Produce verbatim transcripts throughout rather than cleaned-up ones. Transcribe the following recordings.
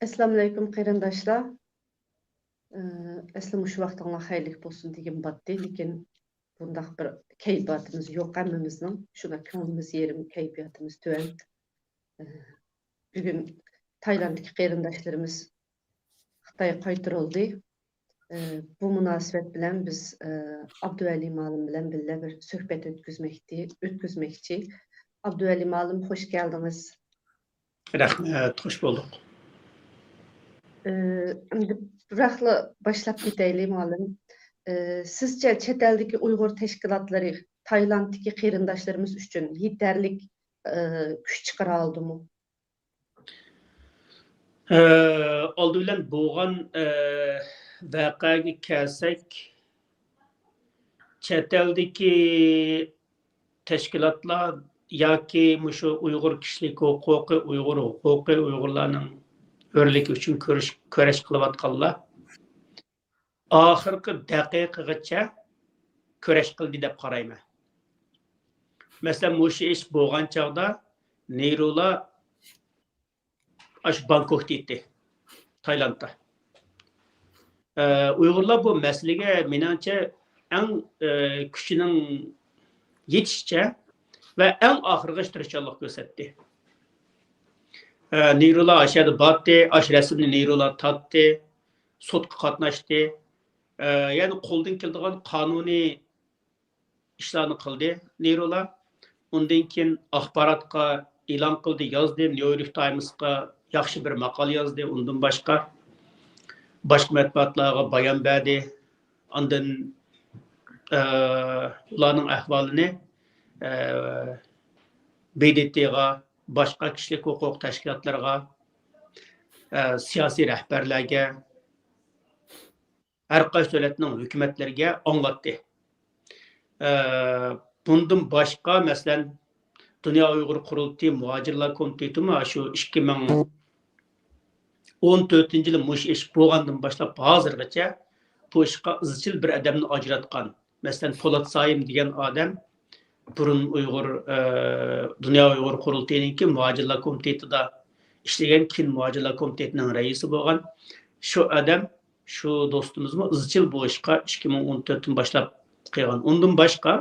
ئەسسالامۇئەلەيكۇم قېرىنداشلار. ئە، ئەسلى مۇشۇ ۋاقتىڭلار خەيرلىك بولسۇن دېگۈم باتتى، لېكىن بۇنداق بىر كەيپىياتىمىز يوق ھەممىمىزنىڭ. شۇنداق كۆڭلىمىز يېرىم، كەيپىياتىمىز تۆۋەن. ئە، بۈگۈن تايلاندتىكى قېرىنداشلىرىمىز خىتايغا قايتۇرۇلدى. ئە، بۇ مۇناسىۋەت بىلەن بىز، ئە، ئابدۇۋەلى مۇئەللىم بىلەن بىللە بىر سۆھبەت ئۆتكۈزمەكتى-، ئۆتكۈزمەكچى. ئابدۇۋەلى مۇئەللىم، خوش كەلدىڭىز. رەھمەت، خوش بولدۇق. ئە، ئەمدى بىراقلا باشلاپ كېتەيلى، مۇئەللىم. ئە، سىزچە چەت ئەلدىكى ئۇيغۇر تەشكىلاتلىرى تايلاندتىكى قېرىنداشلىرىمىز ئۈچۈن يېتەرلىك، ئە، كۈچ چىقىرالىدىمۇ؟ ئە، ئالدى بىلەن بولغان، ئە، ۋەقەگە كەلسەك، چەت ئەلدىكى تەشكىلاتلار ياكى مۇشۇ ئۇيغۇر كىشىلىك ھوقۇقى، ئۇيغۇر ھوقۇقى، ئۇيغۇرلارنىڭ ھۆرلۈكى ئۈچۈن كۈرەش، كۈرەش قىلىۋاتقانلار ئاخىرقى دەقىقىگىچە كۈرەش قىلدى دەپ قارايمەن. مەسىلەن، مۇشۇ ئىش بولغان چاغدا نېرۇلار ئاشۇ بانكوكتا ئىدى، تايلاندتا. ئە، ئۇيغۇرلار بۇ مەسىلىگە، مېنىڭچە، ئەڭ، ئە، كۈچىنىڭ يېتىشىچە ۋە ئەڭ ئاخىرغىچە تىرىشچانلىق كۆرسەتتى. ئە، نېرۇلار ئاشۇ يەردە بارتتى، ئاشۇ رەسىمنى نېرۇلار تارتتى، سوتقا قاتناشتى. ئە، يەنى قولدىن كېلىدىغان قانۇنىي ئىشلارنى قىلدى نېرۇلار. ئۇندىن كېيىن ئاخباراتقا ئېلان قىلدى، يازدى، نيۇ يورك تايمسقا ياخشى بىر ماقالە يازدى. ئۇندىن باشقا، باشقا مەتبۇئاتلارغا بايان بەردى. ئاندىن، ئە، ئۇلارنىڭ ئەھۋالىنى، ئە، ب د ت غا، باشقا كىشىلىك ھوقۇق تەشكىلاتلىرىغا، ئە، سىياسىي رەھبەرلەرگە، ھەر قايسى دۆلەتنىڭ ھۆكۈمەتلىرىگە ئاڭلاتتى. ئە، بۇندىن باشقا، مەسىلەن، دۇنيا ئۇيغۇر قۇرۇلتىيى مۇھاجىرلار كومىتېتىمۇ شۇ ئىككى مىڭ ئون تۆتىنچى يىلى مۇشۇ ئىش بولغاندىن باشلاپ ھازىرغىچە بۇ ئىشقا ئىزچىل بىر ئادەمنى ئاجراتقان. مەسىلەن، پولات سايىم دېگەن ئادەم بۇرۇن ئۇيغۇر، ئە، دۇنيا ئۇيغۇر قۇرۇلتىيىنىڭكى مۇھاجىرلار كومىتېتىدا ئىشلىگەن، كېيىن مۇھاجىرلار كومىتېتىنىڭ رەئىسى بولغان. شۇ ئادەم، شۇ دوستىمىزمۇ ئىزچىل بۇ ئىشقا ئىككى مىڭ ئون تۆتتىن باشلاپ قىلغان. ئۇندىن باشقا،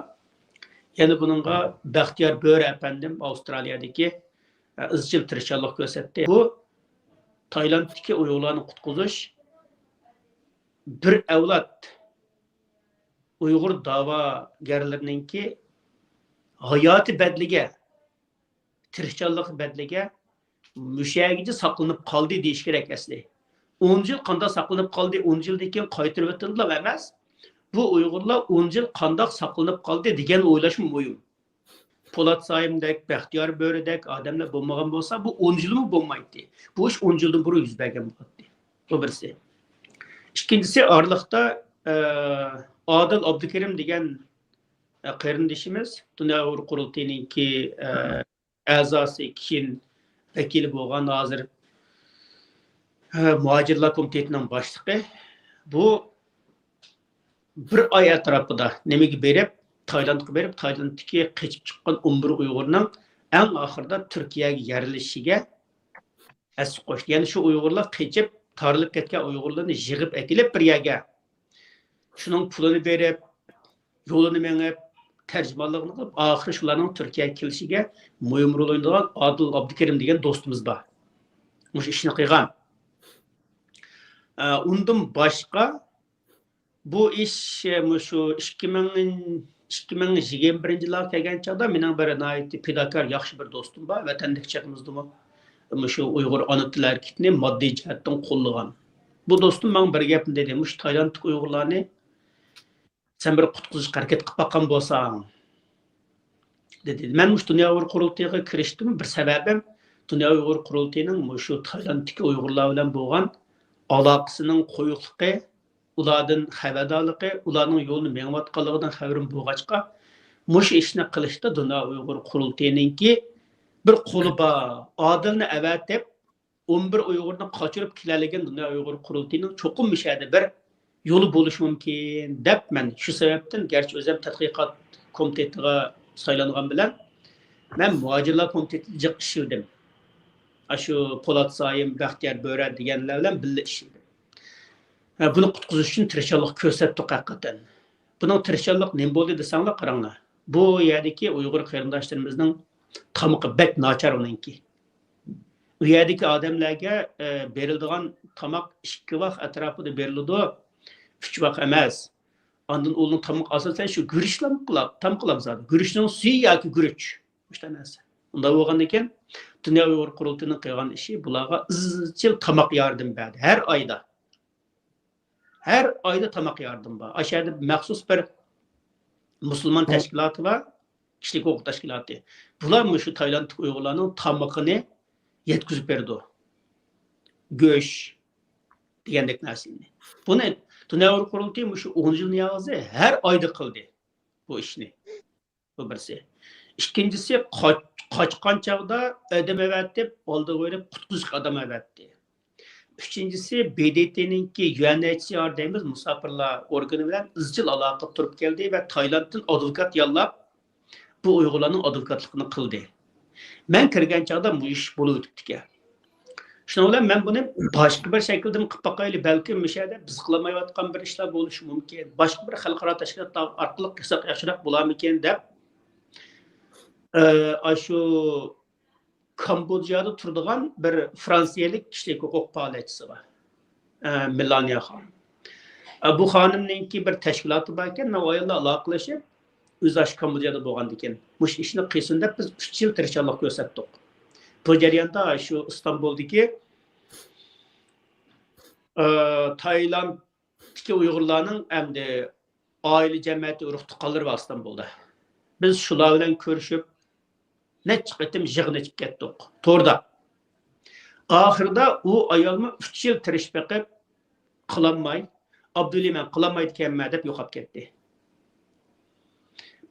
يەنە بۇنىڭغا بەختىيار بۆرە ئەپەندىم ئاۋسترالىيەدىكى، ئە، ئىزچىل تىرىشچانلىق كۆرسەتتى. بۇ تايلاندتىكى ئۇيغۇرلارنى قۇتقۇزۇش بىر ئەۋلاد ئۇيغۇر داۋاگەرلىرىنىڭكى ھاياتى بەدىلىگە، تىرىشچانلىقى بەدىلىگە مۇشۇ يەرگىچە ساقلىنىپ قالدى دېيىش كېرەك ئەسلى. ئون يىل قانداق ساقلىنىپ قالدى، ئون يىلدىن كېيىن قايتۇرۇۋېتىلدىلا ئەمەس، بۇ ئۇيغۇرلار ئون يىل قانداق ساقلىنىپ قالدى دېگەننى ئويلاشمۇ مۇھىم. پولات سايىمدەك، بەختىيار بۆرىدەك ئادەملەر بولمىغان بولسا، بۇ ئون يىلمۇ بولمايتتى. بۇ ئىش ئون يىلدىن بۇرۇن يۈز بەرگەن بولاتتى. بۇ بىرسى. ئىككىنچىسى، ئارىلىقتا، ئە، ئادىل ئابدۇكېرىم دېگەن، ئە، قېرىندىشىمىز، دۇنيا ئۇيغۇر قۇرۇلتىيىنىڭكى، ئە، ئەزاسى، كېيىن ۋەكىلى بولغان، ھازىر، ئە، مۇھاجىرلار كومىتېتىنىڭ باشلىقى. بۇ بىر ئاي ئەتراپىدا نېمىگە بېرىپ، تايلاندقا بېرىپ، تايلاندتىكى قېچىپ چىققان ئون بىر ئۇيغۇرنىڭ ئەڭ ئاخىرىدا تۈركىيەگە يەرلىشىشىگە ھەسسە قوشتى. يەنى شۇ ئۇيغۇرلار قېچىپ، تارىلىپ كەتكەن ئۇيغۇرلارنى يىغىپ ئەكېلىپ بىر يەرگە، شۇنىڭ پۇلىنى بېرىپ، يولىنى مېڭىپ، تەرجىمانلىقىنى قىلىپ، ئاخىرى شۇلارنىڭ تۈركىيەگە كېلىشىگە مۇھىم رول ئوينىغان ئادىل ئابدۇكېرىم دېگەن دوستىمىز بار. مۇشۇ ئىشنى قىلغان. ئە، ئۇندىن باشقا، بۇ ئىش، ئە، مۇشۇ ئىككى مىڭ، ئىككى مىڭ يىگىرمە بىرىنچى يىللارغا كەلگەن چاغدا مېنىڭ بىر ناھايىتى پىداكار ياخشى بىر دوستۇم بار، ۋەتەندىكى چېغىمىزدىمۇ مۇشۇ ئۇيغۇر ئانا تىل ھەرىكىتىنى ماددىي جەھەتتىن قوللىغان. بۇ دوستۇم ماڭا بىر گەپنى دېدى، مۇشۇ تايلاندتىكى ئۇيغۇرلارنى سەن بىر قۇتقۇزۇشقا ھەرىكەت قىلىپ باققان بولساڭ، دېدى. مەن مۇشۇ دۇنيا ئۇيغۇر قۇرۇلتىيىغا كىرىشتىم، بىر سەۋەبىم، دۇنيا ئۇيغۇر قۇرۇلتىيىنىڭ مۇشۇ تايلاندتىكى ئۇيغۇرلار بىلەن بولغان ئالاقىسىنىڭ قويۇقلۇقى، ئۇلاردىن خەۋەردارلىقى، ئۇلارنىڭ يولىنى مېڭىۋاتقانلىقىدىن خەۋىرىم بولغاچقا، مۇشۇ ئىشنى قىلىشتا دۇنيا ئۇيغۇر قۇرۇلتىيىنىڭكى بىر قولى بار. ئادىلنى ئەۋەتىپ، ئون بىر ئۇيغۇرنى قاچۇرۇپ كېلەلىگەن دۇنيا ئۇيغۇر قۇرۇلتىيىنىڭ چوقۇم مۇشۇ يەردە بىر يولى بولۇشى مۇمكىن دەپ، مەن شۇ سەۋەبتىن، گەرچە ئۆزۈم تەتقىقات كومىتېتىغا سايلانغان بىلەن، مەن مۇھاجىرلار كومىتېتىدا جىق ئىشلىدىم. ئاشۇ پولات سايىم، بەختىيار بۆرە دېگەنلەر بىلەن بىللە ئىشلىدىم. ھە، بۇنى قۇتقۇزۇش ئۈچۈن تىرىشچانلىق كۆرسەتتۇق ھەقىقەتەن. بۇنىڭ تىرىشچانلىق نېمە بولدى دېسەڭلار، قاراڭلار. بۇ يەردىكى ئۇيغۇر قېرىنداشلىرىمىزنىڭ تامىقى بەك ناچار ئۇنىڭكى. ئۇ يەردىكى ئادەملەرگە، ئە، بېرىلىدىغان تاماق ئىككى ۋاق ئەتراپىدا بېرىلىدۇ. ئۈچ ۋاق ئەمەس. ئاندىن ئۇلارنىڭ تامىقى ئاساسەن شۇ گۈرۈچلا تام قىلامسىز. گۈرۈچنىڭ سۈيى ياكى گۈرۈچ. مۇشۇنداق نەرسە. ئۇنداق بولغاندىكىن، دۇنيا ئۇيغۇر قۇرۇلتىيىنىڭ قىلغان ئىشى بۇلارغا ئىزچىل تاماق ياردىمى بەردى. ھەر ئايدا. ھەر ئايدا تاماق ياردىمى بار. ئاشۇ يەردە مەخسۇس بىر مۇسۇلمان تەشكىلاتى بار. كىشىلىك ھوقۇق تەشكىلاتى. بۇلار مۇشۇ تايلاندتىكى ئۇيغۇرلارنىڭ تامىقىنى يەتكۈزۈپ بېرىدۇ. گۆش دېگەندەك نەرسىلەرنى. بۇنى دۇنيا ئۇيغۇر قۇرۇلتىيى مۇشۇ ئون يىلنىڭ ئاغزى ھەر ئايدا قىلدى بۇ ئىشنى. بۇ بىرسى. ئىككىنچىسى، قاچ-، قاچقان چاغدا ئادەم ئەۋەتىپ، ئالدىغا بېرىپ قۇتقۇزۇشقا ئادەم ئەۋەتتى. ئۈچىنچىسى، ب د ت نىڭكى، يۇ ئېن ئېيچ سى ئار دەيمىز، مۇساپىرلار ئورگىنى بىلەن ئىزچىل ئالاقە تۇرۇپ كەلدى ۋە تايلاندتىن ئادۋوكات ياللاپ، بۇ ئۇيغۇرلارنىڭ ئادۋوكاتلىقىنى قىلدى. مەن كىرگەن چاغدا بۇ ئىش بولۇۋېتىپتىكەن. شۇنىڭ بىلەن مەن بۇنى باشقا بىر شەكىلدىمۇ قىلىپ باقايلى، بەلكىم مۇشۇ يەردە بىز قىلالمايۋاتقان بىر ئىشلار بولۇشى مۇمكىن. باشقا بىر خەلقئارا تەشكىلاتلار ئارقىلىق قىلساق ياخشىراق بولارمىكىن دەپ، ئە، ئاشۇ كامبودژادا تۇرىدىغان بىر فرانسىيەلىك كىشىلىك ھوقۇق پائالىيەتچىسى بار. ئە، مېلانىيە خانىم. ئە، بۇ خانىمنىڭكى بىر تەشكىلاتى باركەن، مەن ئۇ ئاياللار ئالاقىلىشىپ، ئۆزى ئاشۇ كامبودژادا بولغاندىكىن، مۇشۇ ئىشنى قىلسۇن دەپ بىز ئۈچ يىل تىرىشچانلىق كۆرسەتتۇق. بۇ جەرياندا شۇ ئىستانبۇلدىكى، ئە، تايلاندتىكى ئۇيغۇرلارنىڭ ئەمدى ئائىلە جەمئىيەت ئۇرۇق تۇغقانلىرى بار ئىستانبۇلدا. بىز شۇلار بىلەن كۆرۈشۈپ، نەچچە قېتىم يىغىن ئېچىپ كەتتۇق توردا. ئاخىرىدا ئۇ ئايالمۇ ئۈچ يىل تىرىشىپ بېقىپ، قىلالماي، «ئابدۇلى، مەن قىلالمايدىكەنمەن» دەپ يوقاپ كەتتى.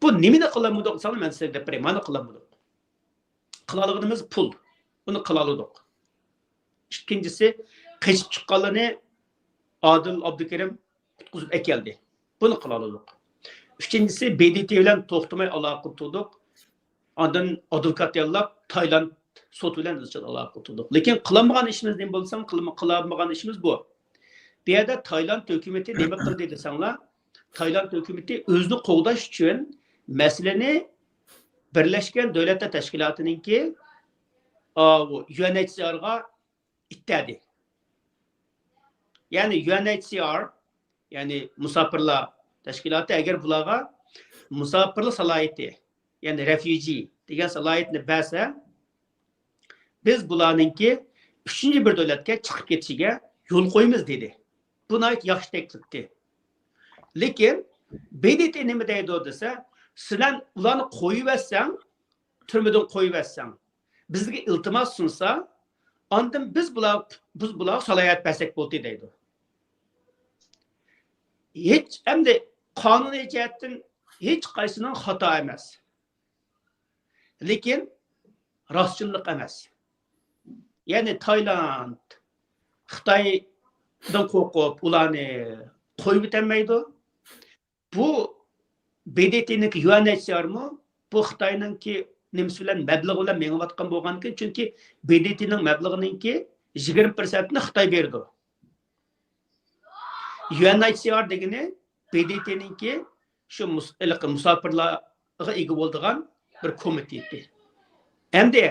بۇ نېمىنى قىلالمىدۇق دېسەڭلار، مەن سىزگە دەپ بېرەي، مانا قىلالمىدۇق. قىلالىغىنىمىز پۇل. بۇنى قىلالىدۇق. ئىككىنچىسى، قېچىپ چىققانلىرىنى ئادىل ئابدۇكېرىم قۇتقۇزۇپ ئەكەلدى. بۇنى قىلالىدۇق. ئۈچىنچىسى، ب د ت بىلەن توختىماي ئالاقە تۇتۇپ، ئاندىن ئادۋوكات ياللاپ، تايلاند سوتى بىلەن ئىزچىل ئالاقە تۇتۇپ. لېكىن قىلالمىغان ئىشىمىز نېمە بولسا، قىلما-، قىلالمىغان ئىشىمىز بۇ. بۇ يەردە تايلاند ھۆكۈمىتى نېمە قىلدى دېسەڭلار، تايلاند ھۆكۈمىتى ئۆزىنى قوغداش ئۈچۈن مەسىلىنى بىرلەشكەن دۆلەتلەر تەشكىلاتىنىڭكى، ئاۋۇ، يۇ ئېن ئېيچ سى ئارغا ئىتتەردى. يەنى يۇ ئېن ئېيچ سى ئار، يەنى مۇساپىرلار تەشكىلاتى، ئەگەر بۇلارغا مۇساپىرلار سالاھىيىتى، يەنى رېفيۇجى دېگەن سالاھىيەتنى بەرسە، بىز بۇلارنىڭكى ئۈچىنچى بىر دۆلەتكە چىقىپ كېتىشىگە يول قويىمىز دېدى. بۇ ناھايىتى ياخشى تەكلىپتى. لېكىن ب د ت نېمە دەيدۇ دېسە، سىلەر ئۇلارنى قويۇۋەتسەڭ، تۈرمىدىن قويۇۋەتسەڭ، بىزگە ئىلتىماس سۇنسا، ئاندىن بىز بۇلار، بىز بۇلارغا سالاھىيەت بەرسەك بولدى دەيدۇ. ھېچ، ئەمدى قانۇنىي جەھەتتىن ھېچ قايسىنىڭ خاتا ئەمەس. لېكىن راستچىللىق ئەمەس. يەنى تايلاند خىتايدىن قورقۇپ ئۇلارنى قويۇۋېتەلمەيدۇ. بۇ ب د ت نىڭكى يۇ ئېن ئېيچ سى ئارمۇ بۇ خىتاينىڭكى نېمىسى بىلەن، مەبلىغى بىلەن مېڭىۋاتقان بولغاندىكىن، چۈنكى ب د ت نىڭ مەبلىغىنىڭكى يىگىرمە پىرسەنتىنى خىتاي بېرىدۇ. يۇ ئېن ئېيچ سى ئار دېگىنى ب د ت نىڭكى شۇ مۇس-، ھېلىقى مۇساپىرلارغا ئىگە بولىدىغان بىر كومىتېتى. ئەمدى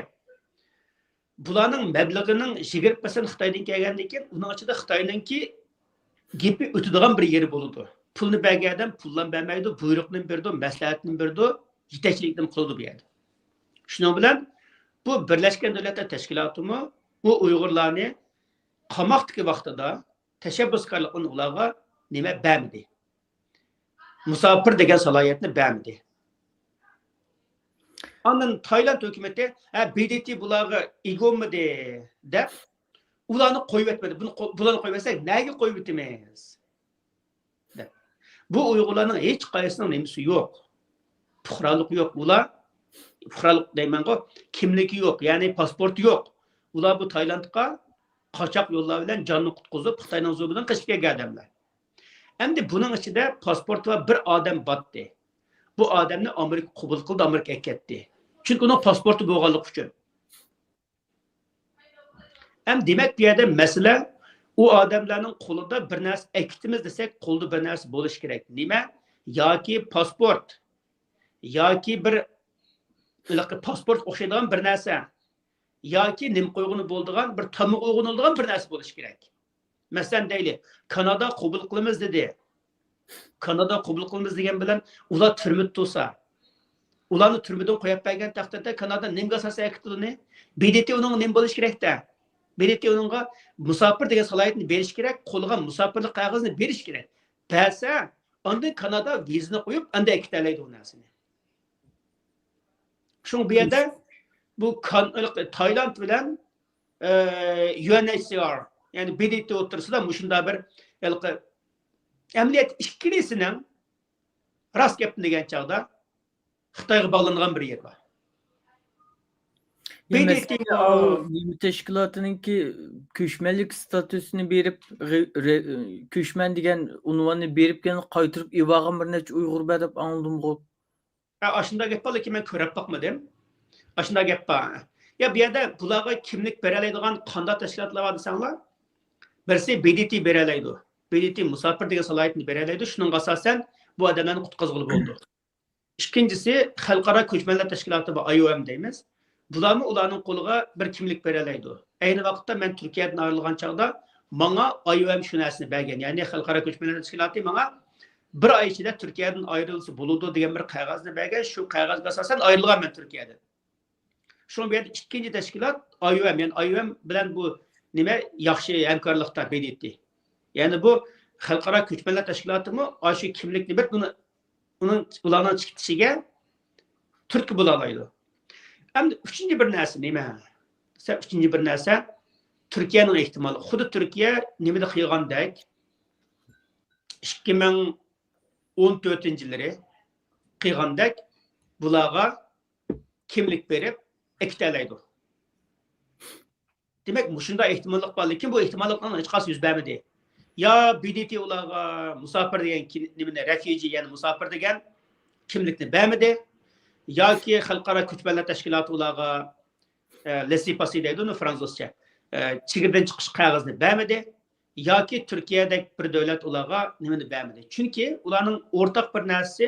بۇلارنىڭ مەبلىغىنىڭ يىگىرمە پىرسەنت خىتايدىن كەلگەندىن كېيىن، ئۇنىڭ ئىچىدە خىتاينىڭكى گېپى ئۆتىدىغان بىر يېرى بولىدۇ. پۇلنى بەرگەن ئادەم پۇللارنى بەرمەيدۇ، بۇيرۇقنى بېرىدۇ، مەسلىھەتنى بېرىدۇ، يېتەكچىلىكنى قىلىدۇ بۇ يەردە. شۇنىڭ بىلەن بۇ بىرلەشكەن دۆلەتلەر تەشكىلاتىمۇ بۇ ئۇيغۇرلارنى قاماقتىكى ۋاقتىدا تەشەببۇسكارلىقنى ئۇلارغا نېمە بەرمىدى. مۇساپىر دېگەن سالاھىيەتنى بەرمىدى. ئاندىن تايلاند ھۆكۈمىتى، ھە، ب د ت بۇلارغا ئىگە بولمىدى دەپ، ئۇلارنى قويۇۋەتمىدى. بۇنى قو-، بۇلارنى قويۇۋەتسەك، نەگە قويۇۋېتىمىز؟ دەپ. بۇ ئۇيغۇرلارنىڭ ھېچ قايسىسىنىڭ نېمىسى يوق. پۇقرالىقى يوق. ئۇلار پۇقرالىق دەيمەنغۇ، كىملىكى يوق، يەنى پاسپورتى يوق. ئۇلار بۇ تايلاندقا قاچاق يوللار بىلەن جاننى قۇتقۇزۇپ، خىتاينىڭ زۇلمىدىن قېچىپ كەلگەن ئادەملەر. ئەمدى بۇنىڭ ئىچىدە پاسپورتى بار بىر ئادەم باتتى. بۇ ئادەمنى ئامېرىكا قوبۇل قىلدى، ئامېرىكا ئەكەتتى. چۈنكى ئۇنىڭ پاسپورتى بولغانلىقى ئۈچۈن. ئەمدى دېمەك، بۇ يەردە مەسىلە، ئۇ ئادەملەرنىڭ قولىدا بىر نەرسە ئەكېتىمىز دېسەك، قولىدا بىر نەرسە بولۇشى كېرەك. نېمە؟ ياكى پاسپورت، ياكى بىر ھېلىقى پاسپورتقا ئوخشايدىغان بىر نەرسە، ياكى نېمە قويغىلى بولىدىغان، بىر تامغا ئويغىنىلىدىغان بىر نەرسە بولۇشى كېرەك. مەسىلەن، دەيلى، كانادا قوبۇل قىلىمىز دېدى. كانادا قوبۇل قىلىمىز دېگەن بىلەن ئۇلار تۈرمىدە تۇرسا، ئۇلارنى تۈرمىدىن قويۇپ بەرگەن تەقدىردە كانادا نېمىگە ئاساسەن ئەكېتىدۇ ئۇنى؟ ب د ت ئۇنىڭ نېمە بولۇشى كېرەكتە؟ ب د ت ئۇنىڭغا مۇساپىر دېگەن سالاھىيەتنى بېرىش كېرەك، قولىغا مۇساپىرلىق قەغىزىنى بېرىش كېرەك. بەرسە، ئاندىن كانادا ۋىزىنى قويۇپ، ئاندىن ئەكېتەلەيدۇ ئۇ نەرسىنى. شۇڭا بۇ يەردە بۇ كان-، تايلاند بىلەن، ئە، يۇ ئېن ئېچ سى ئار، يەنى ب د ت ئوتتۇرىسىدا مۇشۇنداق بىر ھېلىقى ئەمەلىيەتتە ئىككىلىسىنىڭ راست گەپنى دېگەن چاغدا خىتايغا باغلانغان بىر يېرى بار. يا، ب د ت مەسىلەن، ئاۋۇ نېمە تەشكىلاتىنىڭكى كۆچمەنلىك ستاتۇسىنى بېرىپ، غې-، رې-، كۆچمەن دېگەن ئۇنۋاننى بېرىپ، كېيىن قايتۇرۇپ ئېلىۋالغان بىر نەچچە ئۇيغۇر بار دەپ ئاڭلىدىمغۇ. ھە، ئاشۇنداق گەپ بار، لېكىن مەن كۆرۈپ باقمىدىم. ئاشۇنداق گەپ بار. يا، بۇ يەردە بۇلارغا كىملىك بېرەلەيدىغان قانداق تەشكىلاتلار بار دېسەڭلار، بىرسى ب د ت بېرەلەيدۇ. ب د ت مۇساپىر دېگەن سالاھىيەتنى بېرەلەيدۇ. شۇنىڭغا ئاساسەن بۇ ئادەملەرنى قۇتقۇزغىلى بولىدۇ. ئىككىنچىسى، خەلقئارا كۆچمەنلەر تەشكىلاتى بار، ئاي ئو ئېم دەيمىز. بۇلارمۇ ئۇلارنىڭ قولىغا بىر كىملىك بېرەلەيدۇ. ئەينى ۋاقىتتا مەن تۈركىيەدىن ئايرىلغان چاغدا ماڭا ئاي ئو ئېم شۇ نەرسىنى بەرگەن. يەنى خەلقئارا كۆچمەنلەر تەشكىلاتى ماڭا بىر ئاي ئىچىدە تۈركىيەدىن ئايرىلسا بولىدۇ دېگەن بىر قەغەزنى بەرگەن. شۇ قەغەزگە ئاساسەن ئايرىلغان مەن تۈركىيەدىن. شۇڭا بۇ يەردە ئىككىنچى تەشكىلات ئاي ئو ئېم، يەنى ئاي ئو ئېم بىلەن بۇ نېمە ياخشى ھەمكارلىقتا ب د ت. يەنى بۇ خەلقئارا كۆچمەنلەر تەشكىلاتىمۇ ئاشۇ كىملىكنى بېرىپ، بۇنى، ئۇنىڭ، ئۇلارنىڭ چىقىشىگە تۈرتكە بولالايدۇ. ئەمدى ئۈچىنچى بىر نەرسە نېمە دېسە، ئۈچىنچى بىر نەرسە تۈركىيەنىڭ ئېھتىمالى. خۇددى تۈركىيە نېمىدە قىلغاندەك، ئىككى مىڭ ئون تۆتىنچى يىللىرى قىلغاندەك بۇلارغا كىملىك بېرىپ ئەكېتەلەيدۇ. دېمەك، مۇشۇنداق ئېھتىماللىق بار، لېكىن بۇ ئېھتىماللىقنىڭ ھېچقايسى يۈز بەرمىدى. يا ب د ت ئۇلارغا مۇساپىر دېگەن كىم-، نېمىنى، رەفيۇجى، يەنى مۇساپىر دېگەن كىملىكنى بەرمىدى، ياكى خەلقئارا كۆچمەنلەر تەشكىلاتى ئۇلارغا، ئە، لېسسې پاسسې دەيدۇ ئۇنى فرانسۇزچە، ئە، چېگرىدىن چىقىش قەغىزىنى بەرمىدى، ياكى تۈركىيەدەك بىر دۆلەت ئۇلارغا نېمىنى بەرمىدى. چۈنكى ئۇلارنىڭ ئورتاق بىر نەرسىسى،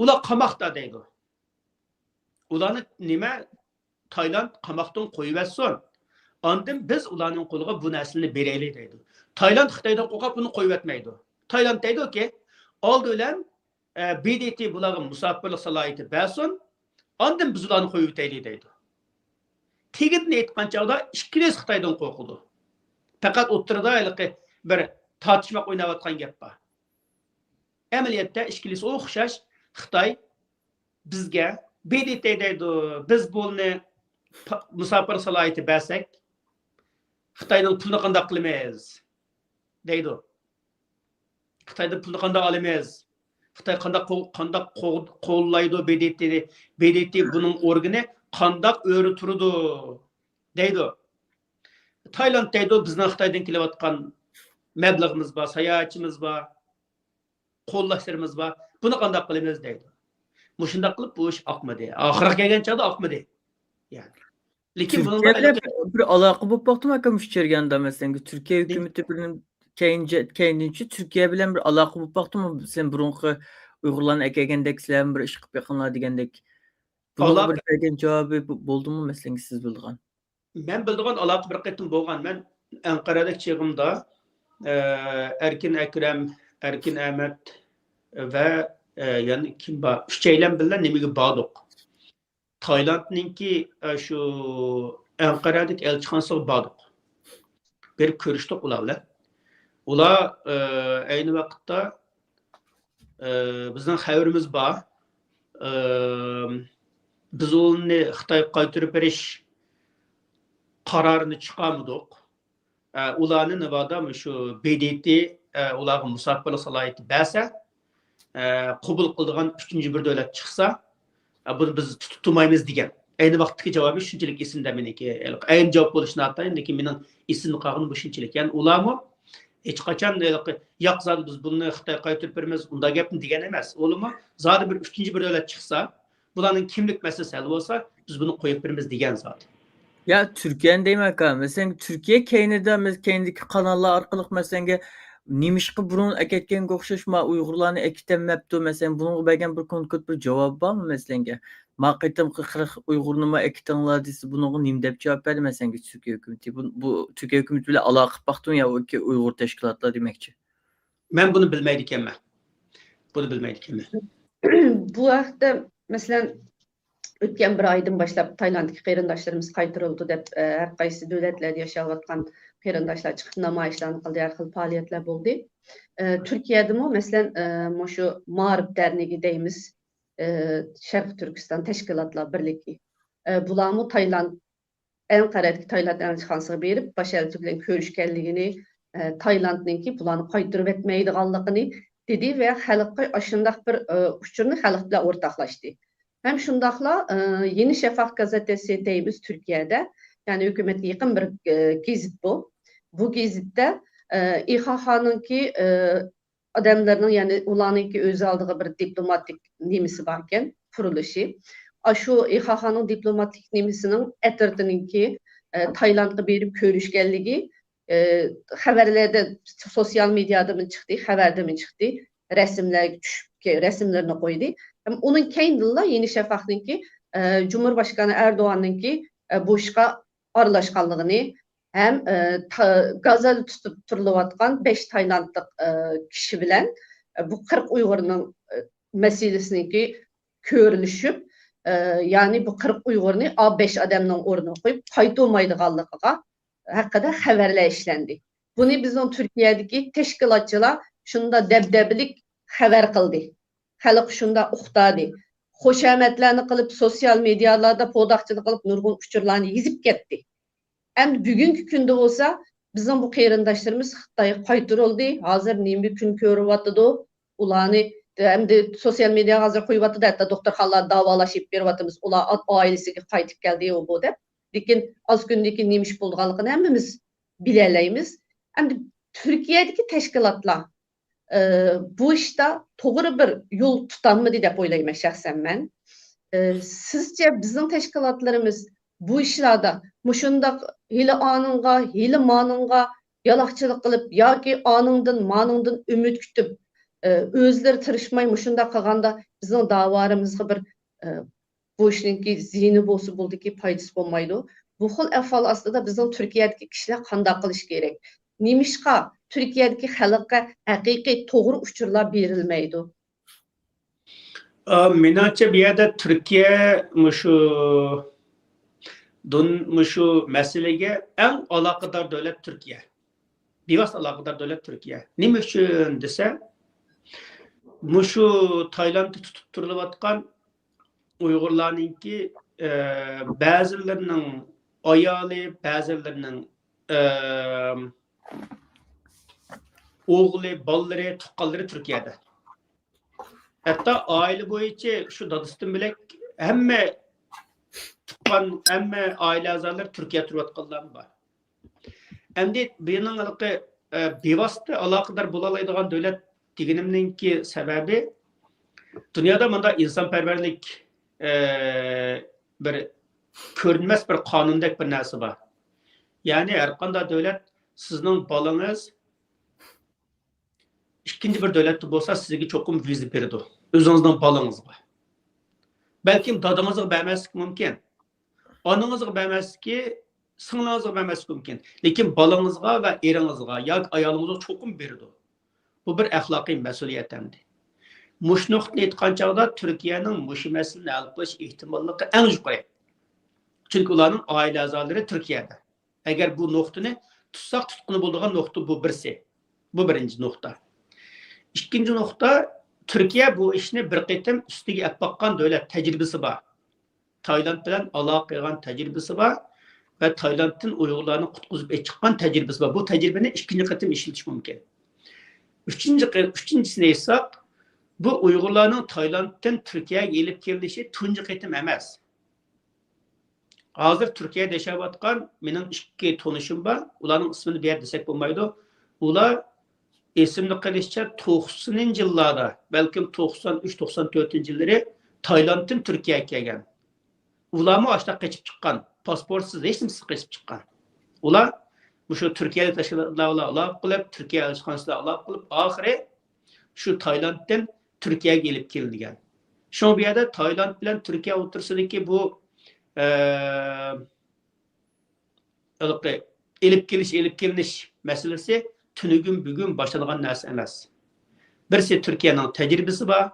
ئۇلار قاماقتا دەيدۇ. ئۇلارنى نېمە، تايلاند قاماقتىن قويۇۋەتسۇن. ئاندىن بىز ئۇلارنىڭ قولىغا بۇ نەرسىلەرنى بېرەيلى دەيدۇ. تايلاند خىتايدىن قورقۇپ ئۇنى قويۇۋەتمەيدۇ. تايلاند دەيدۇكى، ئالدى بىلەن، ئە، ب د ت بۇلارغا مۇساپىرلىق سالاھىيىتى بەرسۇن، ئاندىن بىز ئۇلارنى قويۇۋېتەيلى دەيدۇ. تېگىدىن ئېيتقان چاغدا ئىككىلىسى خىتايدىن قورقىدۇ. پەقەت ئوتتۇرىدا ھېلىقى بىر تارتىشماق ئويناۋاتقان گەپ بار. ئەمەلىيەتتە ئىككىلىسى ئوخشاش. خىتاي بىزگە ب د ت دەيدۇ، بىز بۇنى پا-، مۇساپىر سالاھىيىتى بەرسەك، خىتاينىڭ پۇلىنى قانداق قىلىمىز؟ دەيدۇ. خىتايدىن پۇلنى قانداق ئالىمىز؟ خىتاي قانداق قو-، قانداق قو-، قوللايدۇ ب د ت نى؟ ب د ت بۇنىڭ ئورگىنى قانداق ئۆرە تۇرىدۇ؟ دەيدۇ. تايلاند دەيدۇ، بىزنىڭ خىتايدىن كېلىۋاتقان مەبلىغىمىز بار، ساياھەتچىمىز بار، قوللاشلىرىمىز بار. بۇنى قانداق قىلىمىز دەيدۇ. مۇشۇنداق قىلىپ بۇ ئىش ئاقمىدى. ئاخىرىغا كەلگەن چاغدا ئاقمىدى. يەنى. لېكىن بۇنىڭدا تۈركىيە بىلەن ھېلىقى بىر ئالاقە بولۇپ باقتىمۇ ئاكا مۇشۇ جەرياندا، مەسىلەن، تۈركىيە ھۆكۈمىتى بىلەن كەينىنچە-، كەينىنچە تۈركىيە بىلەن بىر ئالاقە بولۇپ باقتىمۇ، سەن بۇرۇنقى ئۇيغۇرلارنى ئەكەلگەندەك، سىلەرمۇ بىر ئىش قىلىپ بېقىڭلار دېگەندەك. بۇنىڭغا ئالاقە بىر بەرگەن جاۋابى بو-، بولدىمۇ، مەسىلەن، سىز بىلىدىغان؟ مەن بىلىدىغان ئالاقە بىر قېتىم بولغان. مەن ئەنقەرەدە چېغىمدا، ئە، ئەركىن ئەكرەم، ئەركىن ئەمەت ۋە، ئە، يەنە كىم بار؟ ئۈچەيلەن بىللە نېمىگە باردۇق؟ تايلاندنىڭكى، ئە، شۇ ئەنقەرەدىكى ئەلچىخانىسىغا باردۇق. بېرىپ كۆرۈشتۇق ئۇلار بىلەن. ئۇلار، ئە، ئەينى ۋاقىتتا، ئە، بىزنىڭ خەۋىرىمىز بار. ئە، بىز ئۇلارنى خىتايغا قايتۇرۇپ بېرىش قارارىنى چىقارمىدۇق. ئە، ئۇلارنى ناۋادا مۇشۇ ب د ت، ئە، ئۇلارغا مۇساپىرلىق سالاھىيىتى بەرسە، ئە، قوبۇل قىلىدىغان ئۈچىنچى بىر دۆلەت چىقسا، ئە، بۇنى بىز تۇتۇپ تۇرمايمىز دېگەن. ئەينى ۋاقىتتىكى جاۋابى شۇنچىلىك ئېسىمدە مېنىڭكى. ئەينى جاۋاب بولۇشى ناتايىن، لېكىن مېنىڭ ئېسىمدە قالغىنى بۇ شۇنچىلىك. يەنى ئۇلارمۇ ھېچقاچان، ياق، زادى بىز بۇنى خىتايغا قايتۇرۇپ بېرىمىز، ئۇنداق گەپنى دېگەن ئەمەس. ئۇلارمۇ زادى بىر ئۈچىنچى بىر دۆلەت چىقسا، بۇلارنىڭ كىملىك مەسىلىسى ھەل بولسا، بىز بۇنى قويۇپ بېرىمىز دېگەن زادى. يا، تۈركىيەنى دەيمەن ئاكا. مەسىلەن، تۈركىيە كەينىدە، مەس-، كەينىدىكى قاناللار ئارقىلىق، مەسىلەنگە، نېمىشقا بۇرۇن ئەكەتكەنگە ئوخشاش، ما ئۇيغۇرلارنى ئەكېتەلمەپتۇ؟ مەسىلەن، بۇنىڭغا بەرگەن بىر كونكرېت بىر جاۋاب بارمۇ، مەسىلەنگە؟ ما قېتىمقى قىرىق ئۇيغۇرنىمۇ ئەكېتىڭلار دېسە، بۇنىڭغا نېمە دەپ جاۋاب بەردى، مەسىلەنگە، تۈركىيە ھۆكۈمىتى؟ بۇ، بۇ تۈركىيە ھۆكۈمىتى بىلەن ئالاقە قىلىپ باقتىمۇ يا ئۇ ئۇيغۇر تەشكىلاتلار دېمەكچى؟ مەن بۇنى بىلمەيدىكەنمەن. بۇنى بىلمەيدىكەنمەن. بۇ ھەقتە، مەسىلەن، ئۆتكەن بىر ئايدىن باشلاپ تايلاندتىكى قېرىنداشلىرىمىز قايتۇرۇلدى دەپ، ئە، ھەر قايسى دۆلەتلەردە ياشاۋاتقان قېرىنداشلار چىقىپ نامايىشلارنى قىلدى، ھەر خىل پائالىيەتلەر بولدى. ئە، تۈركىيەدىمۇ، مەسىلەن، ئە، مۇشۇ مائارىپ دەرنىكى دەيمىز، ئە، شەرقىي تۈركىستان تەشكىلاتلار بىرلىكى. ئە، بۇلارمۇ تايلاند ئەنقەرەدىكى تايلاند ئەلچىخانىسىغا بېرىپ، باش ئەلچى بىلەن كۆرۈشكەنلىكىنى، ئە، تايلاندنىڭكى بۇلارنى قايتۇرۇۋەتمەيدىغانلىقىنى دېدى ۋە خەلققە ئاشۇنداق بىر، ئە، ئۇچۇرنى خەلق بىلەن ئورتاقلاشتى. ھەم شۇنداقلا، ئە، يېنى شەفەق گازېتىسى دەيمىز تۈركىيەدە، يەنى ھۆكۈمەتكە يېقىن بىر، ئە، گېزىت بۇ. بۇ گېزىتتە، ئە، ئىخاخانىڭكى، ئە، ئادەملەرنىڭ، يەنى ئۇلارنىڭكى ئۆز ئالدىغا بىر دىپلوماتىك نېمىسى باركەن، قۇرۇلۇشى. ئاشۇ ئىخاخانىڭ دىپلوماتىك نېمىسىنىڭ ئەترىتىنىڭكى، ئە، تايلاندقا بېرىپ كۆرۈشكەنلىكى، ئە، خەۋەرلەردە، سوتسىيال مېدىيادىمۇ چىقتى، خەۋەردىمۇ چىقتى، رەسىملەرگە چۈشۈپ، رەسىملىرىنى قويدى. ھەم ئۇنىڭ كەينىدىنلا يېنى شەفەقنىڭكى، ئە، جۇمھۇرباشقانى ئەردوغاننىڭكى، ئە، بۇ ئىشقا ئارىلاشقانلىقىنى ھەم، ئە، تا-، گازدا تۇتۇپ تۇرۇلۇۋاتقان بەش تايلاندلىق، ئە، كىشى بىلەن، ئە، بۇ قىرىق ئۇيغۇرنىڭ، ئە، مەسىلىسىنىڭكى كۆرۈلۈشۈپ، ئە، يەنى بۇ قىرىق ئۇيغۇرنى ئا بەش ئادەمنىڭ ئورنىغا قويۇپ قايتۇرمايدىغانلىقىغا ھەققىدە خەۋەرلەر ئىشلەندى. بۇنى بىزنىڭ تۈركىيەدىكى تەشكىلاتچىلار شۇنداق دەبدەبىلىك خەۋەر قىلدى. خەلق شۇنداق ئۇقتاردى. خۇشامەتلەرنى قىلىپ، سوتسىيال مېدىيالاردا پوداقچىلىق قىلىپ، نۇرغۇن ئۇچۇرلارنى يېزىپ كەتتى. ئەمدى بۈگۈنكى كۈندە بولسا، بىزنىڭ بۇ قېرىنداشلىرىمىز خىتايغا قايتۇرۇلدى. ھازىر نېمە كۈن كۆرۈۋاتىدۇ؟ ئۇلارنى ئەمدى سوتسىيال مېدىياغا ھازىر قويۇۋاتىدۇ، ھەتتا دوختۇرخانىلاردا داۋالاش ئېلىپ بېرىۋاتىمىز. ئۇلار ئا-، ئائىلىسىگە قايتىپ كەلدى، ئۇ بۇ دەپ. لېكىن ئاز كۈندىن كېيىن نېمە ئىش بولىدىغانلىقىنى ھەممىمىز بىلەلەيمىز. ئەمدى تۈركىيەدىكى تەشكىلاتلار، ئى، بۇ ئىشتا توغرا بىر يول تۇتالمىدى دەپ ئويلايمەن شەخسەن مەن. ئى، سىزچە بىزنىڭ تەشكىلاتلىرىمىز بۇ ئىشلاردا مۇشۇنداق ھېلى ئانىڭغا، ھېلى مانىڭغا يالاقچىلىق قىلىپ ياكى ئانىڭدىن، مانىڭدىن ئۈمىد كۈتۈپ، ئى، ئۆزلىرى تىرىشماي مۇشۇنداق قىلغاندا بىزنىڭ داۋالىرىمىزغا بىر، ئى، بۇ ئىشنىڭكى زىيىنى بولسا بولدىكى، پايدىسى بولمايدۇ. بۇ خىل ئەھۋال ئاستىدا بىزنىڭ تۈركىيەدىكى كىشىلەر قانداق قىلىشى كېرەك؟ نېمىشقا تۈركىيەدىكى خەلققە ھەقىقىي توغرا ئۇچۇرلار بېرىلمەيدۇ؟ ئا، مېنىڭچە، بۇ يەردە تۈركىيە مۇشۇ دۇن-، مۇشۇ مەسىلىگە ئەڭ ئالاقىدار دۆلەت تۈركىيە. بىۋاسىتە ئالاقىدار دۆلەت تۈركىيە. نېمە ئۈچۈن دېسە، مۇشۇ تايلاندتا تۇتۇپ تۇرۇلۇۋاتقان ئۇيغۇرلارنىڭكى، ئە، بەزىلىرىنىڭ ئايالى، بەزىلىرىنىڭ، ئە، ئوغلى، بالىلىرى، تۇغقانلىرى تۈركىيەدە. ھەتتا ئائىلە بويىچە شۇ دادىسىدىن بۆلەك ھەممە تۇغقان، ھەممە ئائىلە ئەزالىرى تۈركىيەدە تۇرۇۋاتقانلارمۇ بار. ئەمدى بۇنىڭ ھېلىقى، ئە، بىۋاسىتە ئالاقىدار بولالايدىغان دۆلەت دېگىنىمنىڭكى سەۋەبى، دۇنيادا مۇنداق ئىنسانپەرۋەرلىك، ئە، بىر كۆرۈنمەس بىر قانۇندەك بىر نەرسە بار. يەنى ھەرقانداق دۆلەت سىزنىڭ بالىڭىز ئىككىنچى بىر دۆلەتتە بولسا، سىزگە چوقۇم ۋىزا بېرىدۇ. ئۆزىڭىزنىڭ بالىڭىزغا. بەلكىم دادىڭىزغا بەرمەسلىكى مۇمكىن. ئانىڭىزغا بەرمەسلىكى، سىڭلىڭىزغا بەرمەسلىكى مۇمكىن. لېكىن بالىڭىزغا ۋە ئېرىڭىزغا ياكى ئايالىڭىزغا چوقۇم بېرىدۇ. بۇ بىر ئەخلاقىي مەسئۇلىيەت ئەمدى. مۇشۇ نۇقتىنى ئېيتقان چاغدا تۈركىيەنىڭ مۇشۇ مەسىلىنى ھەل قىلىش ئېھتىماللىقى ئەڭ يۇقىرى. چۈنكى ئۇلارنىڭ ئائىلە ئەزالىرى تۈركىيەدە. ئەگەر بۇ نۇقتىنى تۇتساق، تۇتقىلى بولىدىغان نۇقتا بۇ بىرسى. بۇ بىرىنچى نۇقتا. ئىككىنچى نۇقتا، تۈركىيە بۇ ئىشنى بىر قېتىم ئۈستىگە ئەپ باققان دۆلەت، تەجرىبىسى بار. تايلاند بىلەن ئالاقە قىلغان تەجرىبىسى بار ۋە تايلاندتىن ئۇيغۇرلارنى قۇتقۇزۇپ چىققان تەجرىبىسى بار. بۇ تەجرىبىنى ئىككىنچى قېتىم ئىشلىتىش مۇمكىن. ئۈچىنچى قې-، ئۈچىنچىسىنى ئېيتساق، بۇ ئۇيغۇرلارنىڭ تايلاندتىن تۈركىيەگە ئېلىپ كېلىنىشى تۇنجى قېتىم ئەمەس. ھازىر تۈركىيەدە ياشاۋاتقان مېنىڭ ئىككى تونۇشۇم بار. ئۇلارنىڭ ئىسمىنى بۇ يەردە دېسەك بولمايدۇ. ئۇلار ئېسىمدە قېلىشىچە، توقسىنىنچى يىللاردا، بەلكىم توقسان ئۈچ، توقسان تۆتىنچى يىللىرى تايلاندتىن تۈركىيەگە كەلگەن. ئۇلارمۇ ئاشۇنداق قېچىپ چىققان. پاسپورتسىز، ھېچ نېمىسىز قېچىپ چىققان. ئۇلار مۇشۇ تۈركىيەلىك تەشكىلاتلار بىلەن ئالاقە قىلىپ، تۈركىيە ئەلچىخانىسى بىلەن ئالاقە قىلىپ، ئاخىرى شۇ تايلاندتىن تۈركىيەگە ئېلىپ كېلىنگەن. شۇڭا بۇ يەردە تايلاند بىلەن تۈركىيە ئوتتۇرىسىدىكى بۇ، ئە، ھېلىقى ئېلىپ كېلىش، ئېلىپ كېلىنىش مەسىلىسى تۈنۈگۈن بۈگۈن باشلانغان نەرسە ئەمەس. بىرسى تۈركىيەنىڭ تەجرىبىسى بار،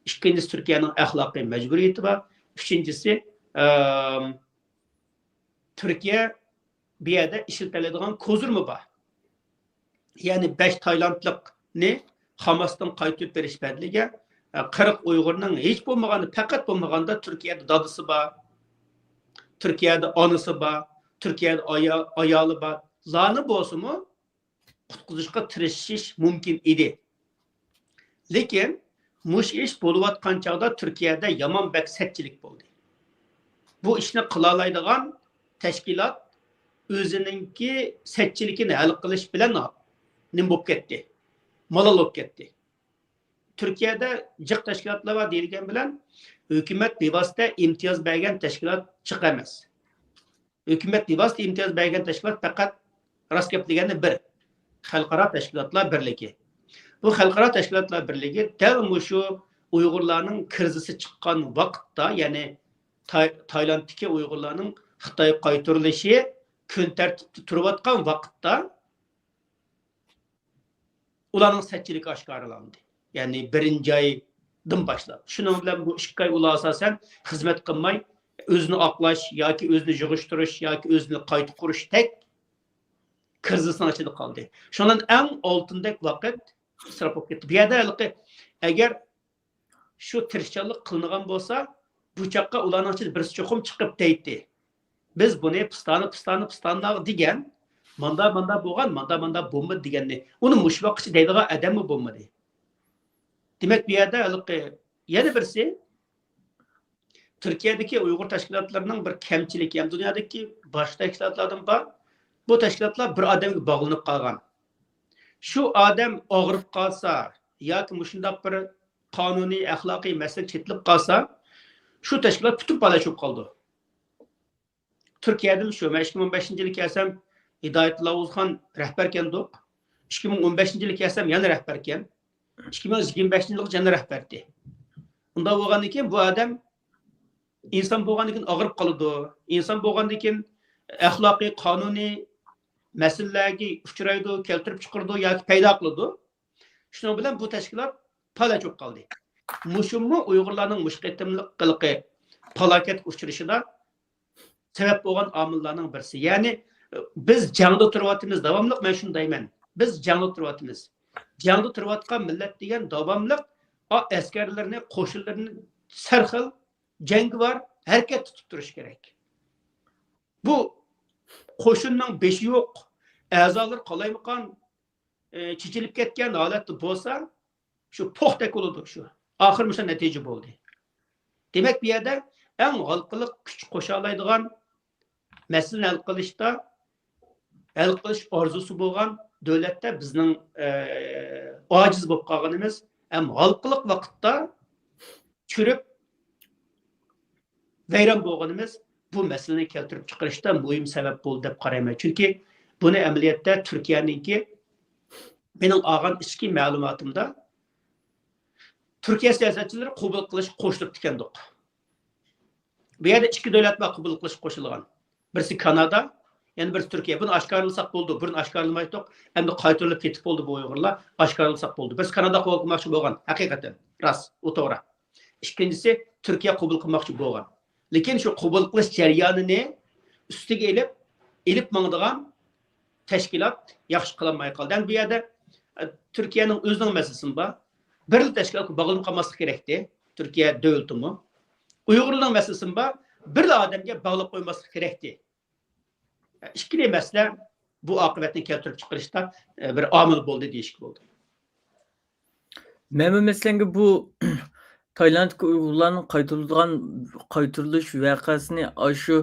ئىككىنچىسى تۈركىيەنىڭ ئەخلاقىي مەجبۇرىيىتى بار، ئۈچىنچىسى، ئەم، تۈركىيە بۇ يەردە ئىشلىتەلەيدىغان كوزىرمۇ بار. يەنى بەش تايلاندلىقنى خاماستىن قايتۇرۇپ بېرىش بەدىلىگە، ئە، قىرىق ئۇيغۇرنىڭ ھېچ بولمىغاندا، پەقەت بولمىغاندا تۈركىيەدە دادىسى بار، تۈركىيەدە ئانىسى بار، تۈركىيەدە ئايا-، ئايالى بار. لارنى بولسىمۇ قۇتقۇزۇشقا تىرىشىش مۇمكىن ئىدى. لېكىن مۇشۇ ئىش بولۇۋاتقان چاغدا تۈركىيەدە يامان بەك سەتچىلىك بولدى. بۇ ئىشنى قىلالايدىغان تەشكىلات ئۆزىنىڭكى سەتچىلىكىنى ھەل قىلىش بىلەن نېمە بولۇپ كەتتى؟ مالال بولۇپ كەتتى. تۈركىيەدە جىق تەشكىلاتلار بار دېيىلگەن بىلەن، ھۆكۈمەت بىۋاسىتە ئىمتىياز بەرگەن تەشكىلات جىق ئەمەس. ھۆكۈمەت بىۋاسىتە ئىمتىياز بەرگەن تەشكىلات پەقەت، راست گەپ دېگەندە، بىر خەلقئارا تەشكىلاتلار بىرلىكى. بۇ خەلقئارا تەشكىلاتلار بىرلىكى دەل مۇشۇ ئۇيغۇرلارنىڭ كىرىزىسى چىققان ۋاقىتتا، يەنى تاي-، تايلاندتىكى ئۇيغۇرلارنىڭ خىتايغا قايتۇرۇلۇشى كۈن تەرتىپتە تۇرۇۋاتقان ۋاقىتتا، ئۇلارنىڭ سەتچىلىكى ئاشكارىلاندى. يەنى بىرىنچى ئايدىن باشلاپ. شۇنىڭ بىلەن بۇ ئىككى ئاي ئۇلار ئاساسەن خىزمەت قىلماي، ئۆزىنى ئاقلاش ياكى ئۆزىنى يىغىشتۇرۇش ياكى ئۆزىنى قايتا قۇرۇشتەك كىرىزىسنىڭ ئىچىدە قالدى. شۇنىڭ بىلەن ئەڭ ئالتۇندەك ۋاقىت ئىسراپ بولۇپ كەتتى. بۇ يەردە ھېلىقى، ئەگەر شۇ تىرىشچانلىق قىلىنغان بولسا، بۇ چاغقا ئۇلارنىڭ ئىچىدە بىرسى چوقۇم چىقىپ دەيتتى، بىز بۇنى پىستانە، پىستانە، پىستانە دېگەن، ماندا، ماندا بولغان، ماندا، ماندا بولمىدى دېگەننى. ئۇنى مۇشۇ ۋاقىتقىچە دەيدىغان ئادەممۇ بولمىدى. دېمەك، بۇ يەردە ھېلىقى يەنە بىرسى، تۈركىيەدىكى ئۇيغۇر تەشكىلاتلىرىنىڭ بىر كەمچىلىكى، ھەم دۇنيادىكى باشقا تەشكىلاتلاردىن بار. بۇ تەشكىلاتلار بىر ئادەمگە باغلىنىپ قالغان. شۇ ئادەم ئاغرىپ قالسا ياكى مۇشۇنداق بىر قانۇنىي، ئەخلاقىي مەسىلە چېتىلىپ قالسا، شۇ تەشكىلات پۈتۈن پالەچ بولۇپ قالىدۇ. تۈركىيەدىمۇ شۇ. مەن ئىككى مىڭ ئون بەشىنچى يىلى كەلسەم، ھىدايەتۇللا ئوغۇزخان رەھبەركەندۇق. ئىككى مىڭ ئون بەشىنچى يىلى كەلسەم، يەنە رەھبەركەن. ئىككى مىڭ يىگىرمە بەشىنچى يىلىغىچە يەنە رەھبەردى. ئۇنداق بولغاندىن كېيىن بۇ ئادەم ئىنسان بولغاندىن كېيىن ئاغرىپ قالىدۇ. ئىنسان بولغاندىن كېيىن ئەخلاقىي، قانۇنىي مەسىلىلەرگە ئۇچرايدۇ، كەلتۈرۈپ چىقىرىدۇ ياكى پەيدا قىلىدۇ. شۇنىڭ بىلەن بۇ تەشكىلات پالەچ بولۇپ قالدى. مۇشۇمۇ ئۇيغۇرلارنىڭ مۇشۇ قېتىملىق ھېلىقى پالاكەتكە ئۇچرىشىدا سەۋەب بولغان ئامىللارنىڭ بىرسى. يەنى، بىز جەڭدە تۇرۇۋاتىمىز، داۋاملىق مەن شۇنى دەيمەن. بىز جەڭدە تۇرۇۋاتىمىز. جەڭدە تۇرۇۋاتقان مىللەت دېگەن داۋاملىق ئا-، ئەسكەرلىرىنى، قوشۇنلىرىنى سەرخىل، جەڭگىۋار ھەرىكەت تۇتۇپ تۇرۇشى كېرەك. بۇ قوشۇننىڭ بېشى يوق، ئەزالىرى قالايمىقان، ئى، چېچىلىپ كەتكەن ھالەتتە بولسا، شۇ پوختەك بولىدۇ شۇ. ئاخىر مۇشۇ نەتىجە بولدى. دېمەك، بۇ يەردە ئەڭ ھالقىلىق كۈچ قوشالايدىغان، مەسىلىنى ھەل قىلىشتا، ھەل قىلىش ئارزۇسى بولغان دۆلەتتە بىزنىڭ، ئە، ئاجىز بولۇپ قالغىنىمىز ھەم ھالقىلىق ۋاقىتتا چۈشۈرۈپ، ۋەيران بولغىنىمىز بۇ مەسىلىنى كەلتۈرۈپ چىقىرىشتا مۇھىم سەۋەب بولدى دەپ قارايمەن. چۈنكى بۇنى ئەمەلىيەتتە تۈركىيەنىڭكى، مېنىڭ ئالغان ئىچكى مەلۇماتىمدا، تۈركىيە سىياسەتچىلىرى قوبۇل قىلىشقا قوشۇلۇپتىكەندۇق. بۇ يەردە ئىككى دۆلەت بار قوبۇل قىلىشقا قوشۇلغان. بىرسى كانادا، يەنە بىرسى تۈركىيە. بۇنى ئاشكارىلىساق بولدى، بۇرۇن ئاشكارىلىمايتتۇق. ئەمدى قايتۇرۇلۇپ كېتىپ بولدى بۇ ئۇيغۇرلار. ئاشكارىلىساق بولدى. بىرسى كانادا قوبۇل قىلماقچى بولغان، ھەقىقەتەن. راست، ئۇ توغرا. ئىككىنچىسى، تۈركىيە قوبۇل قىلماقچى بولغان. لېكىن شۇ قوبۇل قىلىش جەريانىنى ئۈستىگە ئېلىپ، ئېلىپ ماڭىدىغان تەشكىلات ياخشى قىلالماي قالدى. ئەمدى بۇ يەردە، ئە، تۈركىيەنىڭ ئۆزىنىڭ مەسىلىسىمۇ بار. بىرلا تەشكىلاتقا باغلىنىپ قالماسلىق كېرەكتى. تۈركىيە دۆلىتىمۇ. ئۇيغۇرلارنىڭ مەسىلىسىمۇ بار. بىرلا ئادەمگە باغلىق قويماسلىق كېرەكتى. ئىككىلى مەسىلە بۇ ئاقىۋەتنى كەلتۈرۈپ چىقىرىشتا، ئە، بىر ئامىل بولدى دېيىشكە بولىدۇ. مەنمۇ مەسىلەنگە بۇ تايلاندتىكى ئۇيغۇرلارنىڭ قايتۇرۇلغان، قايتۇرۇلۇش ۋەقەسىنى ئاشۇ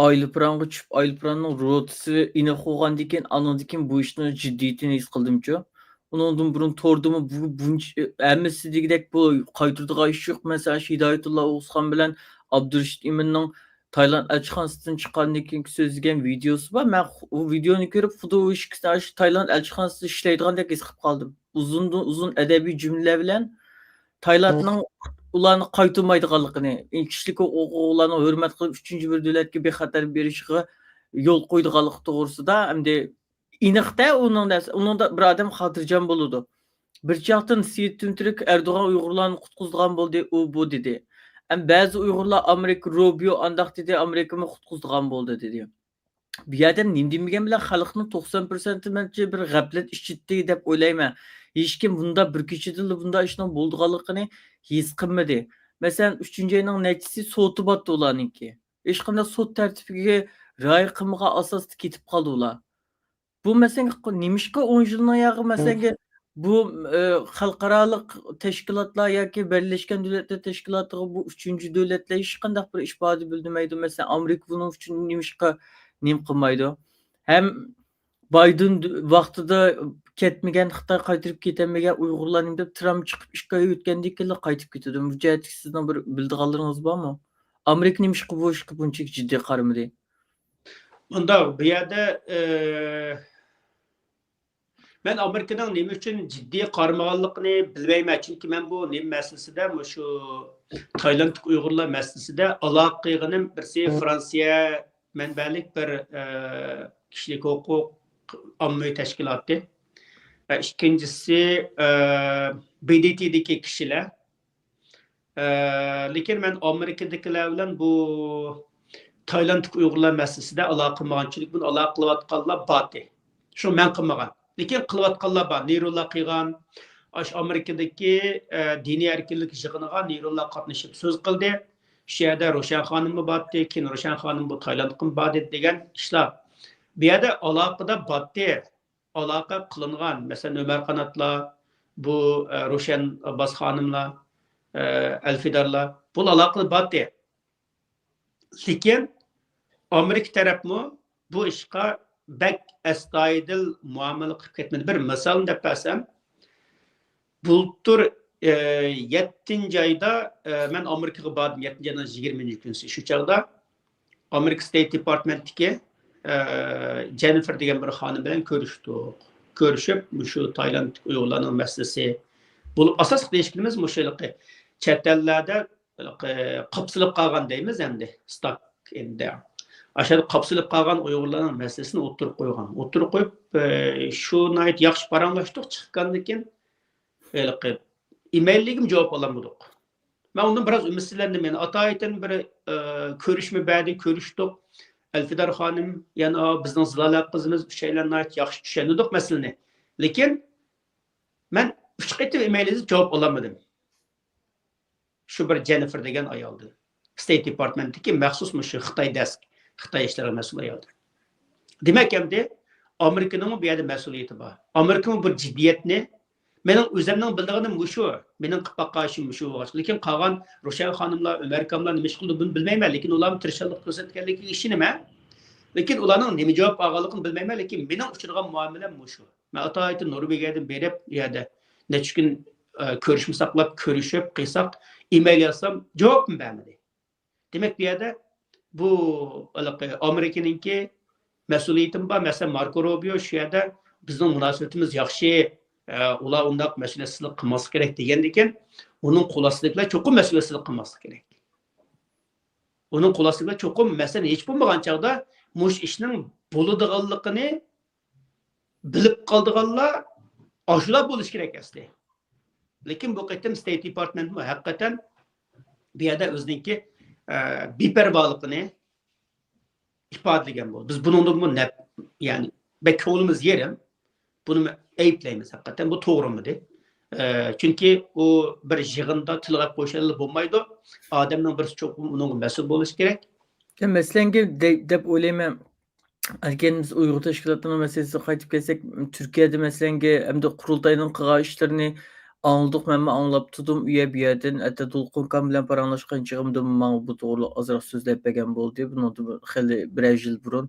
ئايروپىلانغا چۈشۈپ، ئايروپىلاننىڭ روتىسى ئېنىق بولغاندىن كېيىن، ئاندىن كېيىن بۇ ئىشنىڭ جىددىيىتىنى ھېس قىلدىمچۇ. ئۇنىڭدىن بۇرۇن توردىمۇ بۇ، بۇنچە، ھەممىسى دېگۈدەك بۇ قايتۇرىدىغان ئىش يوق. مەسىلەن، شۇ ھىدايەتۇللا ئوغۇزخان بىلەن ئابدۇرېشىت ئىمىننىڭ تايلاند ئەلچىخانىسىدىن چىققاندىن كېيىنكى سۆزلىگەن ۋىدېيوسى بار. مەن خۇ-، ئۇ ۋىدېيونى كۆرۈپ، خۇددى ئۇ ئىككىسى ئاشۇ تايلاند ئەلچىخانىسىدا ئىشلەيدىغاندەك ھېس قىلىپ قالدىم. ئۇزۇندىن ئۇزۇن ئەدەبىي جۈملىلەر بىلەن تايلاندنىڭ ئۇلارنى قايتۇرمايدىغانلىقىنى، كىشىلىك ھوقۇقلارنى ھۆرمەت قىلىپ، ئۈچىنچى بىر دۆلەتكە بىخەتەر بېرىشىغا يول قويىدىغانلىقى توغرىسىدا، ئەمدى ئېنىق-دە ئۇنىڭ نەرسە-، ئۇنىڭدا بىر ئادەم خاتىرجەم بولىدۇ. بىر چاقتىن سى جىنپىڭ ئەردوغان ئۇيغۇرلارنى قۇتقۇزىدىغان بولدى، ئۇ بۇ دېدى. ئەم، بەزى ئۇيغۇرلار ئامېرىكا روبىيو ئانداق دېدى، ئامېرىكىمۇ قۇتقۇزىدىغان بولدى دېدى. بۇ يەردە نېمە دېمىگەن بىلەن خەلقنىڭ توقسان پىرسەنتى مەنچە بىر غەپلەت ئىچىدە دەپ ئويلايمەن. ھېچكىم بۇنداق بىر كېچىدىلا بۇنداق ئىشنىڭ بولىدىغانلىقىنى ھېس قىلمىدى. مەسىلەن، ئۈچىنچى ئاينىڭ نەچچىسى سوتى بارتتى ئۇلارنىڭكى. ھېچقانداق سوت تەرتىپىگە رىئايە قىلمىغان ئاساستا كېتىپ قالدى ئۇلار. بۇ مەسىلىگە نېمىشقا ئون يىلنىڭ ياغى مەسىلىگە بۇ، ئە، خەلقئارالىق تەشكىلاتلار ياكى بىرلەشكەن دۆلەتلەر تەشكىلاتىغا بۇ ئۈچىنچى دۆلەتلەر ھېچقانداق بىر ئىپادە بىلدۈرمەيدۇ. مەسىلەن، ئامېرىكا بۇنىڭ ئۈچۈن نېمىشقا نېمە قىلمايدۇ؟ ھەم بايدېن د-، ۋاقتىدا كەتمىگەن، خىتاي قايتۇرۇپ كېتەلمىگەن ئۇيغۇرلار نېمە دەپ، ترامپ چىقىپ ئىككى ئاي ئۆتكەندىن كېيىنلا قايتىپ كېتىدۇ. بۇ جەھەتتىكى سىزنىڭ بىر بىلىدىغانلىرىڭىز بارمۇ؟ ئامېرىكا نېمىشقا بۇ ئىشقا بۇنچىلىك جىددىي قارىمىدى؟ مۇنداق، بۇ يەردە، ئى، مەن ئامېرىكىنىڭ نېمە ئۈچۈن جىددىي قارىمىغانلىقىنى بىلمەيمەن، چۈنكى مەن بۇ نېمە مەسىلىسىدە، مۇشۇ تايلاندتىكى ئۇيغۇرلار مەسىلىسىدە ئالاقە قىلغىنىم بىرسى فرانسىيە مەنبەلىك بىر، ئى، كىشىلىك ھوقۇق ئاممىۋى تەشكىلاتى ۋە ئىككىنچىسى، ئى، بى دى تىدىكى كىشىلەر. ئە، لېكىن مەن ئامېرىكىدىكىلەر بىلەن بۇ تايلاندتىكى ئۇيغۇرلار مەسىلىسىدە ئالاقە قىلمىغان، چۈنكى بۇنى ئالاقە قىلىۋاتقانلار بارتى. شۇ مەن قىلمىغان. لېكىن قىلىۋاتقانلار بار. نېرۇللا قىلغان، ئاشۇ ئامېرىكىدىكى، ئە، دىنىي ئەركىنلىك يىغىنىغا نېرۇللا قاتنىشىپ سۆز قىلدى. شۇ يەردە روشەن خانىممۇ بارتى. كېيىن روشەن خانىم بۇ تايلاندقىمۇ باردى دېگەن ئىشلار. بۇ يەردە ئالاقىدار بارتى. ئالاقە قىلىنغان، مەسىلەن، ئۆمەر قاناتلار، بۇ، ئە، روشەن ئابباس خانىملار، ئە، ئەلفىدارلار، بۇ ئالاقىلار بارتى. لېكىن ئامېرىكا تەرەپمۇ بۇ ئىشقا بەك ئەستايىدىل مۇئامىلە قىلىپ كەتمىدى. بىر مىسالنى دەپ بەرسەم، بۇلتۇر، ئە، يەتتىنچى ئايدا، ئە، مەن ئامېرىكىغا باردىم، يەتتىنچى ئاينىڭ يىگىرمىنچى كۈنى. شۇ چاغدا ئامېرىكا ستېيت دېپارتمېنتتىكى، ئە، جېننىفېر دېگەن بىر خانىم بىلەن كۆرۈشتۇق. كۆرۈشۈپ، مۇشۇ تايلاند ئۇيغۇرلارنىڭ مەسىلىسى بولۇپ، ئاساسلىق دېيىشكىنىمىز مۇشۇ ھېلىقى چەت ئەللەردە ھېلىقى قاپسىلىپ قالغان دەيمىز ئەمدى، ستاك ئىن دە. ئاشۇ قاپسىلىپ قالغان ئۇيغۇرلارنىڭ مەسىلىسىنى ئوتتۇرىغا قويغان. ئوتتۇرىغا قويۇپ، ئە، شۇ ناھايىتى ياخشى پاراڭلاشتۇق. چىققاندىن كېيىن ھېلىقى ئىمېيللىگىمۇ جاۋاب ئالالمىدۇق. مەن ئۇندىن بىراز ئۈمىدسىزلەندىم. يەنە ئاتايىتىن بىر، ئە، كۆرۈشمە بەردى، كۆرۈشتۇق. ئەلفىدار خانىم، يەنە بىزنىڭ زىلالە قىزىمىز، ئۈچەيلەن ناھايىتى ياخشى چۈشەندۇق مەسىلىنى. لېكىن مەن ئۈچ قېتىم ئىمېيل يېزىپ جاۋاب ئالالمىدىم. شۇ بىر جېننىفېر دېگەن ئايالدىن. ستېيت دېپارتمېنتتىكى مەخسۇس مۇشۇ خىتاي دېسك، خىتاي ئىشلىرىغا مەسئۇل ئايالدىن. دېمەك، ئەمدى ئامېرىكىنىڭمۇ بۇ يەردە مەسئۇلىيىتى بار. ئامېرىكىمۇ بىر جىددىيەتنى، مېنىڭ ئۆزۈمنىڭ بىلىدىغىنىم مۇشۇ، مېنىڭ قىلىپ باققان ئىشىم مۇشۇ بولغاچقا. لېكىن قالغان روشەن خانىملار، ئۆمەر ئاكاملار نېمە ئىش قىلدى، بۇنى بىلمەيمەن. لېكىن ئۇلارمۇ تىرىشچانلىق كۆرسەتكەنلىكىگە ئىشىنىمەن. لېكىن ئۇلارنىڭ نېمە جاۋاب ئالغانلىقىنى بىلمەيمەن. لېكىن مېنىڭ ئۇچرىغان مۇئامىلەم مۇشۇ. مەن ئاتايىتى نورۋېگىيەدىن بېرىپ، ئۇ يەردە نەچچە كۈن، ئە، كۆرۈشمە ساقلاپ، كۆرۈشۈپ قىلساق، ئىمېيل يازسام، جاۋابمۇ بەرمىدى. دېمەك، بۇ يەردە بۇ ھېلىقى ئامېرىكىنىڭكى مەسئۇلىيىتىمۇ بار. مەسىلەن، ماركو روبىيو شۇ يەردە بىزنىڭ مۇناسىۋىتىمىز ياخشى، ئە، ئۇلار ئۇنداق مەسئۇلىيەتسىزلىك قىلماسلىقى كېرەك دېگەندىكىن، ئۇنىڭ قول ئاستىدىكىلەر چوقۇم مەسئۇلىيەتسىزلىك قىلماسلىقى كېرەك. ئۇنىڭ قول ئاستىدىكىلەر چوقۇم، مەسىلەن، ھېچ بولمىغان چاغدا مۇشۇ ئىشنىڭ بولىدىغانلىقىنى بىلىپ قالىدىغانلار ئاشۇلار بولۇشى كېرەك ئەسلى. لېكىن بۇ قېتىم ستېيت دېپارتمېنتمۇ ھەقىقەتەن بۇ يەردە ئۆزىنىڭكى، ئە، بىپەرۋالىقىنى ئىپادىلىگەن بولدى. بىز بۇنىڭدىنمۇ نەپ-، يەنى بەك كۆڭلىمىز يېرىم. بۇنى ئەيىبلەيمىز ھەقىقەتەن. بۇ توغرىمىدى. ئە، چۈنكى ئۇ بىر يىغىندا تىلغا قويۇشلا بولمايدۇ. ئادەمنىڭ بىرسى چوقۇم ئۇنىڭغا مەسئۇل بولۇشى كېرەك. يا، مەسىلەنگە دە-، دەپ ئويلايمەن. ئەگەر بىز ئۇيغۇر تەشكىلاتلىرىنىڭ مەسىلىسىگە قايتىپ كەلسەك، تۈركىيەدە مەسىلەنگە ئەمدى قۇرۇلتاينىڭ قىلغان ئىشلىرىنى ئاڭلىدۇق، مەنمۇ ئاڭلاپ تۇردۇم، ئۇ يەر بۇ يەردىن. ھەتتا دولقۇن ئاكام بىلەن پاراڭلاشقان چېغىمدىمۇ ماڭا بۇ توغرىلىق ئازراق سۆزلەپ بەرگەن بولدى، بۇنىڭدىن خېلى بىرەر يىل بۇرۇن.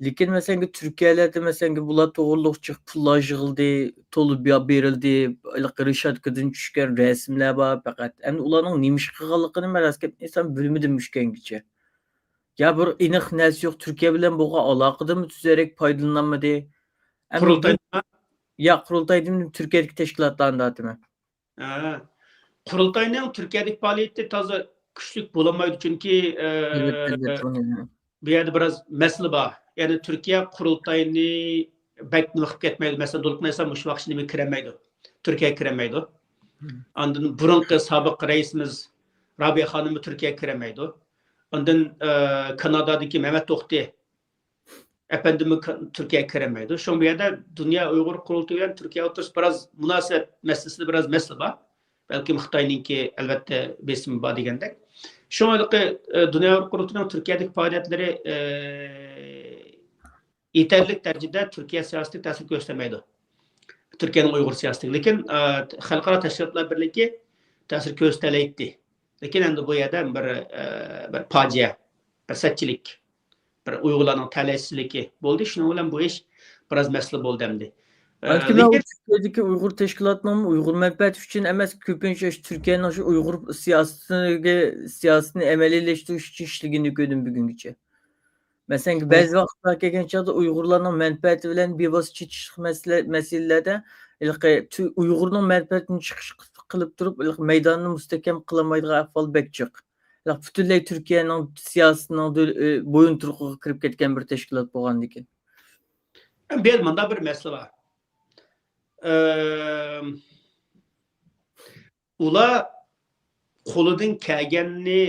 لېكىن مەسىلەنگە تۈركىيەلەردە مەسىلەنگە بۇلار توغرۇلۇق جىق پۇللار يىغىلدى، تولا بېرىلدى، رېشاتكىدىن چۈشكەن رەسىملەر بار پەقەت. ئەمدى ئۇلارنىڭ نېمە ئىش قىلغانلىقىنى مەن راست گەپ ئېيتسام بىلمىدىم مۇشۇ كۈنگىچە. يا بىر ئېنىق نەرسە يوق، تۈركىيە بىلەن بولغان ئالاقىدىنمۇ تۈزۈكرەك پايدىلىنالمىدى. ئەمما بۇ، يا، قۇرۇلتاينىڭ تۈركىيەدىكى تەشكىلاتلارنى دەۋاتىمەن. ھە. قۇرۇلتاينىڭ تۈركىيەدىكى پائالىيىتى تازا كۈچلۈك بولالمايدۇ، چۈنكى، ئە، ئەلۋەتتە، ئەلۋەتتە، ئۇنى بۇ يەردە بىراز مەسىلە بار. يەنى تۈركىيە قۇرۇلتاينى بەك نېمە قىلىپ كەتمەيدۇ. مەسىلەن، دولقۇن ئەيسا مۇشۇ ۋاقىت نېمە كىرەلمەيدۇ. تۈركىيەگە كىرەلمەيدۇ. ئاندىن بۇرۇنقى سابىق رەئىسىمىز رابىيە خانىممۇ تۈركىيەگە كىرەلمەيدۇ. ئاندىن، ئە، كانادادىكى مەمەت توختى ئەپەندىمۇ ك-، تۈركىيەگە كىرەلمەيدۇ. شۇڭا بۇ يەردە دۇنيا ئۇيغۇر قۇرۇلتىيى بىلەن تۈركىيە ئوتتۇرىسىدا بىراز مۇناسىۋەت مەسىلىسىدە بىراز مەسىلە بار. بەلكىم خىتاينىڭكى ئەلۋەتتە بېسىمى بار دېگەندەك. شۇڭا ھېلىقى، ئە، دۇنيا ئۇيغۇر قۇرۇلتىيىنىڭ تۈركىيەدىكى پائالىيەتلىرى، ئە، يېتەرلىك دەرىجىدە تۈركىيە سىياسىتىگە تەسىر كۆرسىتەلمەيدۇ. تۈركىيەنىڭ ئۇيغۇر سىياسىتىگە. لېكىن، ئە، خەلقئارا تەشكىلاتلار بىرلىكى تەسىر كۆرسىتەلەيتتى. لېكىن ئەمدى بۇ يەردە بىر، ئە، بىر پاجىئە، بىر سەتچىلىك، بىر ئۇيغۇرلارنىڭ تەلەيسىزلىكى بولدى. شۇنىڭ بىلەن بۇ ئىش بىراز مەسىلە بولدى ئەمدى. ئە، بەلكى مەن لېكىن تۈركىيەدىكى ئۇيغۇر تەشكىلاتىنىڭ ئۇيغۇر مەنپەئەتى ئۈچۈن ئەمەس، كۆپىنچە ئاشۇ تۈركىيەنىڭ شۇ ئۇيغۇر سىياسىتىگە، سىياسىتىنى ئەمەلىيلەشتۈرۈش ئۈچۈن ئىشلىگىنىنى كۆردۈم بۈگۈنگىچە. مەسىلەن، بەزى ۋاقىتلار كەلگەن چاغدا ئۇيغۇرلارنىڭ مەنپەئەتى بىلەن بىۋاسىتە چېتىشلىق مەسىلە، مەسىلىلەردە ھېلىقى تۈ-، ئۇيغۇرنىڭ مەنپەئەتىنى چىقىش قىلىپ تۇرۇپ، ھېلىقى مەيداننى مۇستەھكەم قىلالمايدىغان ئەھۋال بەك جىق. ھېلىقى پۈتۈنلەي تۈركىيەنىڭ سىياسىتىنىڭ دۆل-، ئى، بويۇنتۇرۇقىغا كىرىپ كەتكەن بىر تەشكىلات بولغاندىكىن. بۇ يەردە مۇنداق بىر مەسىلە بار. ئەم، ئۇلار قولىدىن كەلگەننى،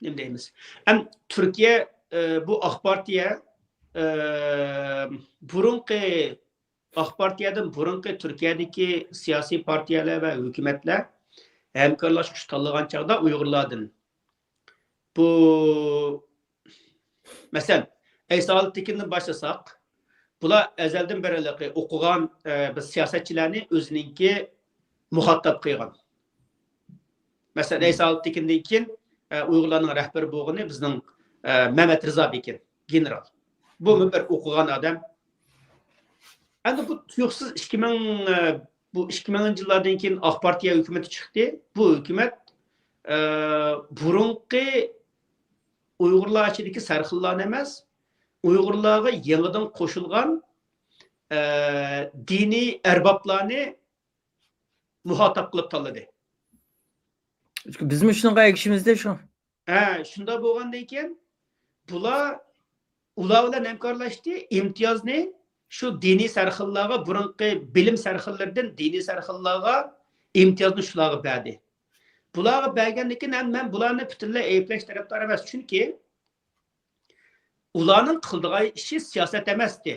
نېمە دەيمىز؟ ئەم، تۈركىيە، ئە، بۇ ئاق پارتىيە، ئە، بۇرۇنقى، ئاق پارتىيەدىن بۇرۇنقى تۈركىيەدىكى سىياسىي پارتىيەلەر ۋە ھۆكۈمەتلەر ھەمكارلاشقۇچ تاللىغان چاغدا ئۇيغۇرلاردىن، بۇ، مەسىلەن، ئەيسا ئالپتېكىندىن باشلىساق، بۇلار ئەزەلدىن بېرى ھېلىقى ئوقۇغان، ئە، بىر سىياسەتچىلەرنى ئۆزىنىڭكى مۇخاتاب قىلغان. مەسىلەن، ئەيسا ئالپتېكىندىن كېيىن، ئە، ئۇيغۇرلارنىڭ رەھبىرى بولغىنى بىزنىڭ، ئە، مەمەت رىزا بېكىن، گېنېرال. بۇمۇ بىر ئوقۇغان ئادەم. ئەمدى بۇ تۇيۇقسىز ئىككى مىڭ، ئە، بۇ ئىككى مىڭىنچى يىللاردىن كېيىن ئاق پارتىيە ھۆكۈمىتى چىقتى. بۇ ھۆكۈمەت، ئە، بۇرۇنقى ئۇيغۇرلار ئىچىدىكى سەرخىللارنى ئەمەس، ئۇيغۇرلارغا يېڭىدىن قوشۇلغان، ئە، دىنىي ئەربابلارنى مۇخاتاب قىلىپ تاللىدى. بىزمۇ شۇنىڭغا ئەگىشىمىزدە شۇ. ھە، شۇنداق بولغاندىن كېيىن بۇلار ئۇلار بىلەن ھەمكارلاشتى، ئىمتىيازنى شۇ دىنىي سەرخىللارغا، بۇرۇنقى بىلىم سەرخىللىرىدىن دىنىي سەرخىللارغا ئىمتىيازنى شۇلارغا بەردى. بۇلارغا بەرگەندىن كېيىن ھەم مەن بۇلارنى پۈتۈنلەي ئەيىبلەش تەرەپدار ئەمەس، چۈنكى ئۇلارنىڭ قىلىدىغان ئىشى سىياسەت ئەمەستى.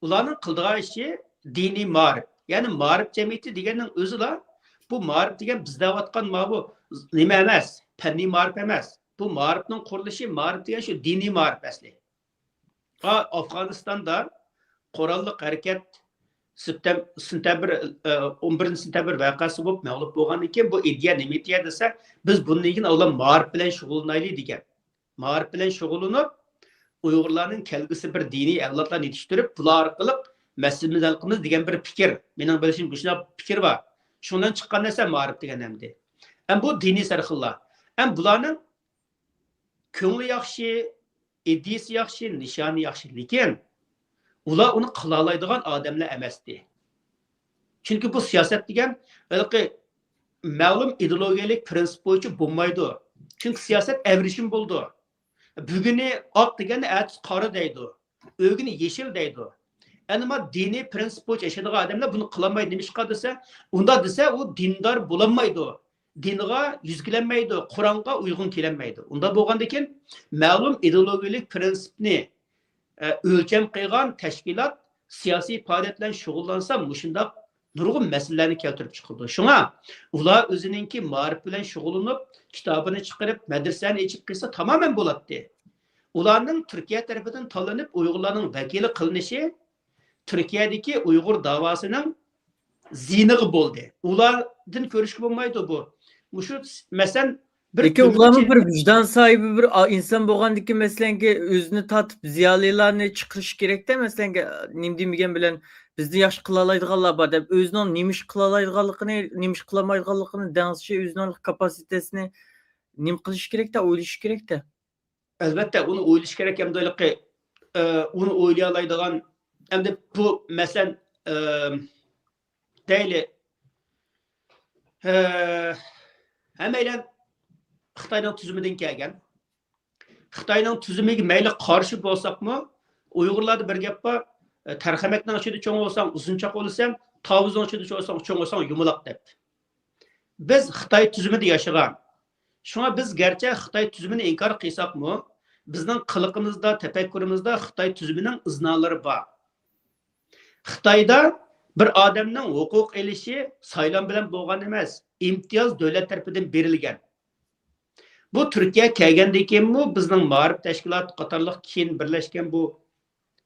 ئۇلارنىڭ قىلىدىغان ئىشى دىنىي مائارىپ. يەنى مائارىپ جەمئىيىتى دېگەننىڭ ئۆزىلا، بۇ مائارىپ دېگەن بىز دەۋاتقان ماۋۇ نېمە ئەمەس، پەننىي مائارىپ ئەمەس. بۇ مائارىپنىڭ قۇرۇلۇشى، مائارىپ دېگەن شۇ دىنىي مائارىپ ئەسلى. ھا، ئافغانىستاندا قوراللىق ھەرىكەت سېپتەم-، سېنتەبىر، ئە، ئون بىرىنچى سېنتەبىر ۋەقەسى بولۇپ مەغلۇپ بولغاندىن كېيىن بۇ ئىدىيە نېمە ئىدىيە دېسە، بىز بۇندىن كېيىن ئاۋۋال مائارىپ بىلەن شۇغۇللىنايلى دېگەن. مائارىپ بىلەن شۇغۇللىنىپ، ئۇيغۇرلارنىڭ كەلگۈسى بىر دىنىي ئەۋلادلارنى يېتىشتۈرۈپ، بۇلار ئارقىلىق مەسىلىمىزنى ھەل قىلىمىز دېگەن بىر پىكىر. مېنىڭ بىلىشىمچە مۇشۇنداق پىكىر بار. شۇنىڭدىن چىققان نەرسە مائارىپ دېگەن ئەمدى. ئەم بۇ دىنىي سەرخىللار. ئەم بۇلارنىڭ كۆڭلى ياخشى، ئىدىيىسى ياخشى، نىشانى ياخشى، لېكىن ئۇلار ئۇنى قىلالايدىغان ئادەملەر ئەمەستى. چۈنكى بۇ سىياسەت دېگەن ھېلىقى مەلۇم ئىدېئولوگىيەلىك پىرىنسىپ بويىچە بولمايدۇ. چۈنكى سىياسەت ئەۋرىشىم بولىدۇ. بۈگۈنى ئاق دېگەننى ئەتىسى قارا دەيدۇ. ئۆگۈنى يېشىل دەيدۇ. ئەمما دىنىي پىرىنسىپ بويىچە ياشايدىغان ئادەملەر بۇنى قىلالمايدۇ. نېمىشقا دېسە، ئۇنداق دېسە ئۇ دىندار بولالمايدۇ. دىنغا يۈز كېلەلمەيدۇ، قۇرئانغا ئۇيغۇن كېلەلمەيدۇ. ئۇنداق بولغاندىكىن مەلۇم ئىدېئولوگىيەلىك پىرىنسىپنى، ئە، ئۆلچەم قىلغان تەشكىلات سىياسىي پائالىيەت بىلەن شۇغۇللانسا، مۇشۇنداق نۇرغۇن مەسىلىلەرنى كەلتۈرۈپ چىقىدۇ. شۇڭا ئۇلار ئۆزىنىڭكى مائارىپ بىلەن شۇغۇللىنىپ، كىتابىنى چىقىرىپ، مەدرىسەنى ئېچىپ قىلسا تامامەن بولاتتى. ئۇلارنىڭ تۈركىيە تەرىپىدىن تاللىنىپ ئۇيغۇرلارنىڭ ۋەكىلى قىلىنىشى تۈركىيەدىكى ئۇيغۇر داۋاسىنىڭ زىيىنىغا بولدى. ئۇلاردىن كۆرۈشكە بولمايدۇ بۇ. مۇشۇ، مەسىلەن، بىر لېكىن ئۇلارمۇ تۈركچە بىر ۋىجدان ساھىبى بىر ئا-، ئىنسان بولغاندىكىن، مەسىلەنكى، ئۆزىنى تارتىپ زىيالىيلارنى چىقىرىشى كېرەكتە، مەسىلەنكى، نېمە دېمىگەن بىلەن بىزدە ياخشى قىلالايدىغانلار بار دەپ، ئۆزىنىڭ نېمە ئىش قىلالايدىغانلىقىنى، نېمە ئىش قىلالمايدىغانلىقىنى دەڭسىشى، ئۆزىنىڭ كاپاسىتېسىنى نېمە قىلىشى كېرەك-تە، ئويلىشى كېرەك-تە. ئەلۋەتتە، ئۇنى ئويلىشى كېرەك ھەمدە ھېلىقى، ئە، ئۇنى ئويلىيالايدىغان، ئەمدى بۇ، مەسىلەن، ئە، دەيلى، ئە، ھەممەيلەن خىتاينىڭ تۈزۈمىدىن كەلگەن. خىتاينىڭ تۈزۈمىگە مەيلى قارشى بولساقمۇ، ئۇيغۇرلاردا بىر گەپ بار، ئە، تەرخەمەكنىڭ ئىچىدە چوڭ بولساڭ، ئۇزۇنچاق بولىسەن، تاۋۇزنىڭ ئىچىدە چوڭ بولساڭ، چوڭ بولساڭ، يۇمىلاق دەپ. بىز خىتاي تۈزۈمىدە ياشىغان. شۇڭا بىز گەرچە خىتاي تۈزۈمىنى ئىنكار قىلساقمۇ، بىزنىڭ قىلىقىمىزدا، تەپەككۇرىمىزدا خىتاي تۈزۈمىنىڭ ئىزنالىرى بار. خىتايدا بىر ئادەمنىڭ ھوقۇق ئېلىشى سايلام بىلەن بولغان ئەمەس، ئىمتىياز دۆلەت تەرىپىدىن بېرىلگەن. بۇ تۈركىيە كەلگەندىن كېيىنمۇ بىزنىڭ مائارىپ تەشكىلاتى قاتارلىق كېيىن بىرلەشكەن بۇ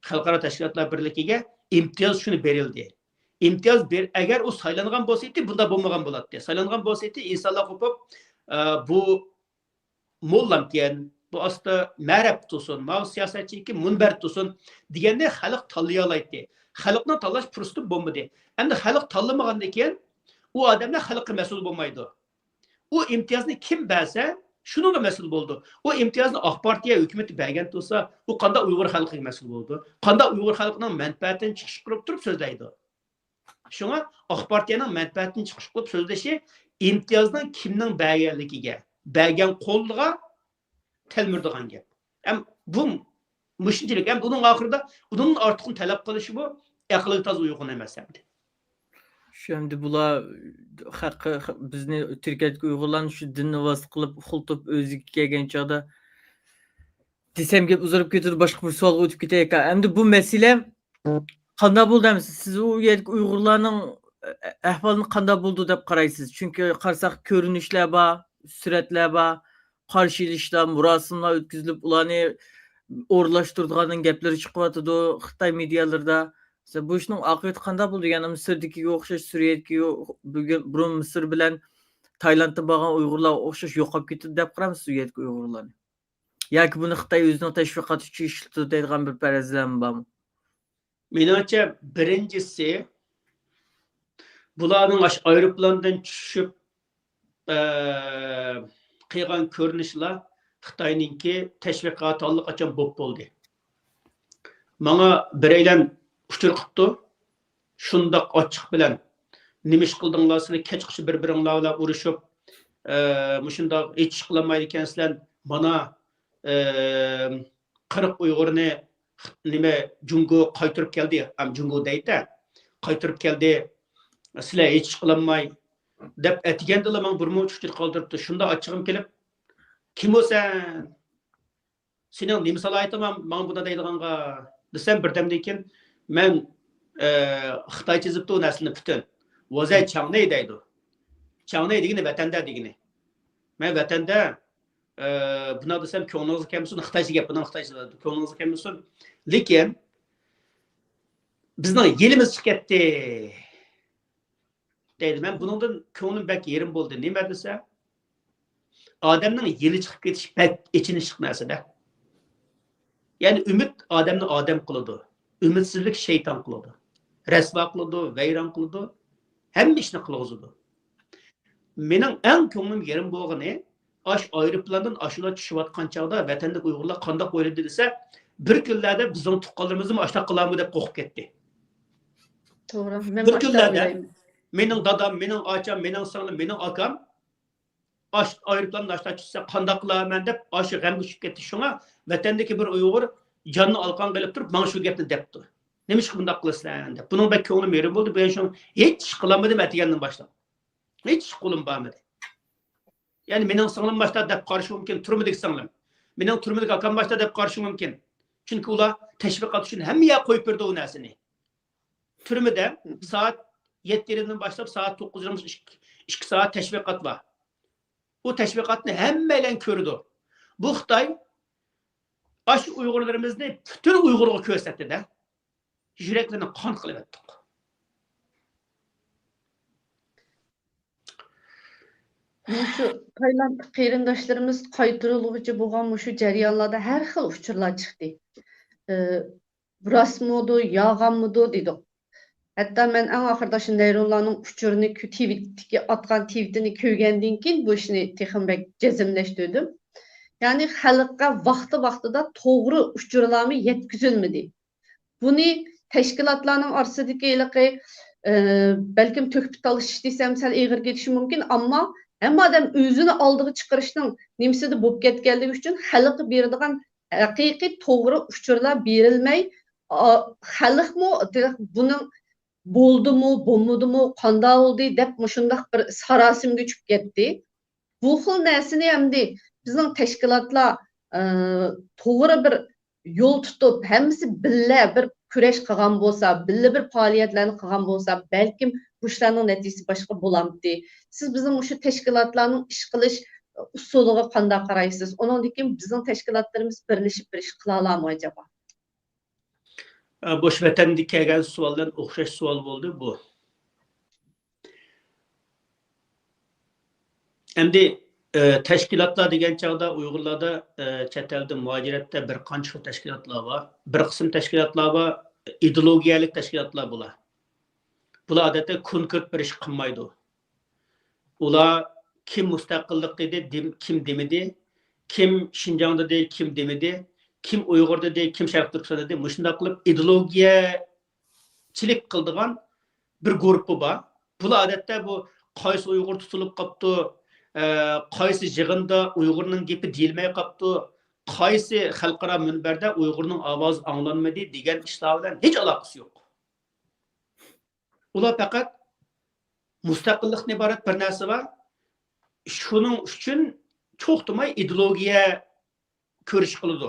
خەلقئارا تەشكىلاتلار بىرلىكىگە ئىمتىياز شۇنى بېرىلدى. ئىمتىياز بېر-، ئەگەر ئۇ سايلانغان بولسا ئىدى، بۇنداق بولمىغان بولاتتى. سايلانغان بولسا ئىدى، ئىنسانلار قوپۇپ، ئە، بۇ موللامكەن، بۇ ئاستا مەرەپ تۇرسۇن، ماۋۇ سىياسەتچىكى مۇنبەر تۇرسۇن دېگەننى خەلق تاللىيالايتتى. خەلقنىڭ تاللاش پۇرسىتى بولمىدى. ئەمدى خەلق تاللىمىغاندىن كېيىن ئۇ ئادەملەر خەلققە مەسئۇل بولمايدۇ. ئۇ ئىمتىيازنى كىم بەرسە، شۇنىڭغا مەسئۇل بولىدۇ. ئۇ ئىمتىيازنى ئاق پارتىيە ھۆكۈمىتى بەرگەن تۇرسا، ئۇ قانداق ئۇيغۇر خەلقىگە مەسئۇل بولىدۇ؟ قانداق ئۇيغۇر خەلقىنىڭ مەنپەئەتىنى چىقىش قىلىپ تۇرۇپ سۆزلەيدۇ؟ شۇڭا ئاق پارتىيەنىڭ مەنپەئەتىنى چىقىش قىلىپ سۆزلىشى ئىمتىيازنىڭ كىمنىڭ بەرگەنلىكىگە، بەرگەن قولىغا تەلمۈرىدىغان گەپ. ھەم بۇ مۇشۇنچىلىك. ھەم بۇنىڭ ئاخىرىدا ئۇنىڭدىن ئارتۇقنى تەلەپ قىلىشىمۇ ئەقلىگە تازا ئۇيغۇن ئەمەس ئەمدى. شۇ ئەمدى بۇلار خەق-، بىزنى تۈركىيەدىكى ئۇيغۇرلارنى شۇ دىننى ۋاسىتە قىلىپ ئۇخلىتىپ ئۆزىگە كەلگەن چاغدا دېسەم گەپ ئۇزىرىپ كېتىدۇ، باشقا بىر سوئالغا ئۆتۈپ كېتەيلى. ئەمدى بۇ مەسىلە قانداق بولدى ئەمىسە؟ سىز ئۇ يەردىكى ئۇيغۇرلارنىڭ ئەھۋالىنى قانداق بولدى دەپ قارايسىز؟ چۈنكى قارىساق كۆرۈنۈشلەر بار، سۈرەتلەر بار، قارشى ئېلىشلار، مۇراسىملار ئۆتكۈزۈلۈپ، ئۇلارنى ئورۇنلاشتۇرىدىغاننىڭ گەپلىرى چىقىۋاتىدۇ خىتاي مېدىيالىرىدا. مەسىلەن، بۇ ئىشنىڭ ئاقىۋىتى قانداق بولدى؟ يەنە مىسىردىكىگە ئوخشاش، سۈرىيەدىكى، بۈگۈن، بۇرۇن مىسىر بىلەن تايلاندتىن بارغان ئۇيغۇرلارغا ئوخشاش يوقاپ كېتىدۇ دەپ قارامسىز ئۇ يەردىكى ئۇيغۇرلارنى؟ ياكى بۇنى خىتاي ئۆزىنىڭ تەشۋىقاتى ئۈچۈن ئىشلىتىدۇ دەيدىغان بىر پەرەزلەرمۇ بارمۇ؟ مېنىڭچە، بىرىنچىسى، بۇلارنىڭ ئاشۇ ئايروپىلاندىن چۈشۈپ، ئە، قىلغان كۆرۈنۈشلەر خىتاينىڭكى تەشۋىقاتى ئاللىقاچان بوپ بولدى. ماڭا بىرەيلەن ئۇچۇر قىپتۇ، شۇنداق ئاچچىق بىلەن، نېمە ئىش قىلدىڭلار، سىلەر كەچقۇچە بىر-بىرىڭلار بىلەن ئۇرۇشۇپ، ئە، مۇشۇنداق ھېچ ئىش قىلالمايدىكەنسىلەر، مانا، ئە، قىرىق ئۇيغۇرنى نېمە، جۇڭگو قايتۇرۇپ كەلدى، ئەم، جۇڭگو دەيدۇ، قايتۇرۇپ كەلدى، سىلەر ھېچ ئىش قىلالماي دەپ ئەتىگەندىلا ماڭا بىر مۇنچە ئۇچۇر قالدۇرۇپتۇ. شۇنداق ئاچچىقىم كېلىپ، كىم ئۇ سەن؟ سېنىڭ نېمە سالاھىيىتىڭ بار ماڭا بۇنداق دەيدىغانغا دېسەم، بىردەمدىن كېيىن، مەن، ئە، خىتايچە يېزىپتۇ نەرسىنى پۈتۈن. ۋازەي چاڭنەي دەيدۇ. چاڭنەي دېگىنى ۋەتەندە دېگىنى. مەن ۋەتەندە، ئە، بۇنداق دېسەم كۆڭلىڭىزگە كەلمىسۇن، خىتايچە گەپ، بۇنىڭ خىتايچە، كۆڭلىڭىزگە كەلمىسۇن. لېكىن بىزنىڭ يېلىمىز چىقىپ كەتتى. دەيدۇ. مەن بۇنىڭدىن كۆڭلۈم بەك يېرىم بولدى. نېمە دېسە، ئادەمنىڭ يېلى چىقىپ كېتىش بەك ئېچىنىشلىق نەرسىدە. يەنى ئۈمىد ئادەمنى ئادەم قىلىدۇ. ئۈمىدسىزلىك شەيتان قىلىدۇ. رەسۋا قىلىدۇ، ۋەيران قىلىدۇ. ھەممە ئىشنى قىلغۇزىدۇ. مېنىڭ ئەڭ كۆڭلۈم يېرىم بولغىنى، ئاشۇ ئايروپىلاندىن ئاشۇلار چۈشۈۋاتقان چاغدا ۋەتەندىكى ئۇيغۇرلار قانداق ئويلىدى دېسە، بىر كۈنلەردە بىزنىڭ تۇغقانلىرىمىزمۇ ئاشۇنداق قىلارمۇ دەپ قورقۇپ كەتتى. توغرا. مەن بىر كۈنلەردە مېنىڭ دادام، مېنىڭ ئاچام، مېنىڭ سىڭلىم، مېنىڭ ئاكام ئاش-، ئايروپىلاندىن ئاشۇنداق چۈشسە قانداق قىلارمەن دەپ ئاشۇ غەمگە چۈشۈپ كەتتى. شۇڭا ۋەتەندىكى بىر ئۇيغۇر جاننى ئالقانغا ئېلىپ تۇرۇپ ماڭا شۇ گەپنى دەپتۇ. نېمىشقا بۇنداق قىلىسىلەر دەپ. بۇنىڭ بەك كۆڭلۈم يېرىم بولدى. بۇ شۇ ھېچ ئىش قىلالمىدىم ئەتىگەندىن باشلاپ. ھېچ ئىش قولۇم بارمىدى. يەنى مېنىڭ سىڭلىم باشتا دەپ قارىشى مۇمكىن، تۈرمىدىكى سىڭلىم. مېنىڭ تۈرمىدىكى ئاكام باشتا دەپ قارىشى مۇمكىن. چۈنكى ئۇلار تەشۋىقات ئۈچۈن ھەممە يەرگە قويۇپ بېرىدۇ ئۇ نەرسىنى. تۈرمىدە سائەت يەتتە يېرىمدىن باشلاپ سائەت توققۇز يېرىم ئىككى، ئىككى سائەت تەشۋىقات بار. ئۇ تەشۋىقاتنى ھەممەيلەن كۆرىدۇ. بۇ خىتاي ئاشۇ ئۇيغۇرلىرىمىزنى پۈتۈن ئۇيغۇرغا كۆرسەتتى-دە. يۈرەكلىرىنى قان قىلىۋەتتۇق. مۇشۇ تايلاندلىق قېرىنداشلىرىمىز قايتۇرۇلغۇچى بولغان مۇشۇ جەريانلاردا ھەر خىل ئۇچۇرلار چىقتى. ئى، راستمىدۇ، يالغانمىدۇ دېدۇق. ھەتتا مەن ئەڭ ئاخىرىدا شۇ نەيرۇنلارنىڭ ئۇچۇرىنى كۆ-، تىۋىت-، ئاتقان تىۋىتىنى كۆرگەندىن كېيىن بۇ ئىشنى تېخىمۇ بەك جەزملەشتۈردۈم. يەنى خەلققە ۋاقتى ۋاقتىدا توغرا ئۇچۇرلارمۇ يەتكۈزۈلمىدى. بۇنى تەشكىلاتلارنىڭ ئارىسىدىكى ھېلىقى، ئى، بەلكىم تۆھپە تالىشىش دېسەم سەل ئېغىر كېتىشى مۇمكىن، ئەمما ھەممە ئادەم ئۆزىنى ئالدىغا چىقىرىشنىڭ نېمىسىدە بولۇپ كەتكەنلىكى ئۈچۈن خەلققە بېرىدىغان ھەقىقىي توغرا ئۇچۇرلار بېرىلمەي، ئا، خەلقمۇ بۇنىڭ بولدىمۇ، بولمىدىمۇ، قانداق بولدى دەپ مۇشۇنداق بىر ساراسىمىگە چۈشۈپ كەتتى. بۇ خىل نەرسىنى ئەمدى بىزنىڭ تەشكىلاتلار، ئى، توغرا بىر يول تۇتۇپ، ھەممىسى بىللە بىر كۈرەش قىلغان بولسا، بىللە بىر پائالىيەتلەرنى قىلغان بولسا، بەلكىم بۇ ئىشلارنىڭ نەتىجىسى باشقا بولامتى. سىز بىزنىڭ مۇشۇ تەشكىلاتلارنىڭ ئىش قىلىش ئۇسۇلىغا قانداق قارايسىز؟ ئۇنىڭدىن كېيىن بىزنىڭ تەشكىلاتلىرىمىز بىرلىشىپ بىر ئىش قىلالامۇ ئەجەبا؟ ئە، بۇ شۇ ۋەتەندىن كەلگەن سوئال بىلەن ئوخشاش سوئال بولدى بۇ. ئەمدى، ئە، تەشكىلاتلار دېگەن چاغدا ئۇيغۇرلاردا، ئە، چەت ئەلدە مۇھاجىرەتتە بىر قانچە خىل تەشكىلاتلار بار. بىر قىسىم تەشكىلاتلار بار، ئىدېئولوگىيەلىك تەشكىلاتلار بۇلار. بۇلار ئادەتتە كونكرېت بىر ئىش قىلمايدۇ. ئۇلار كىم مۇستەقىللىق دېدى، دېم-، كىم دېمىدى، كىم شىنجاڭ دېدى، كىم دېمىدى، كىم ئۇيغۇر دېدى، كىم شەرقىي تۈركىستان دېدى، مۇشۇنداق قىلىپ ئىدېئولوگىيەچىلىك قىلىدىغان بىر گۇرۇپپا بار. بۇلار ئادەتتە بۇ قايسى ئۇيغۇر تۇتۇلۇپ قاپتۇ، ئە، قايسى يىغىندا ئۇيغۇرنىڭ گېپى دېيىلمەي قاپتۇ، قايسى خەلقئارا مۇنبەردە ئۇيغۇرنىڭ ئاۋازى ئاڭلانمىدى دېگەن ئىشلار بىلەن ھېچ ئالاقىسى يوق. ئۇلار پەقەت مۇستەقىللىقتىن ئىبارەت بىر نەرسە بار. شۇنىڭ ئۈچۈن توختىماي ئىدېئولوگىيە كۈرىشى قىلىدۇ.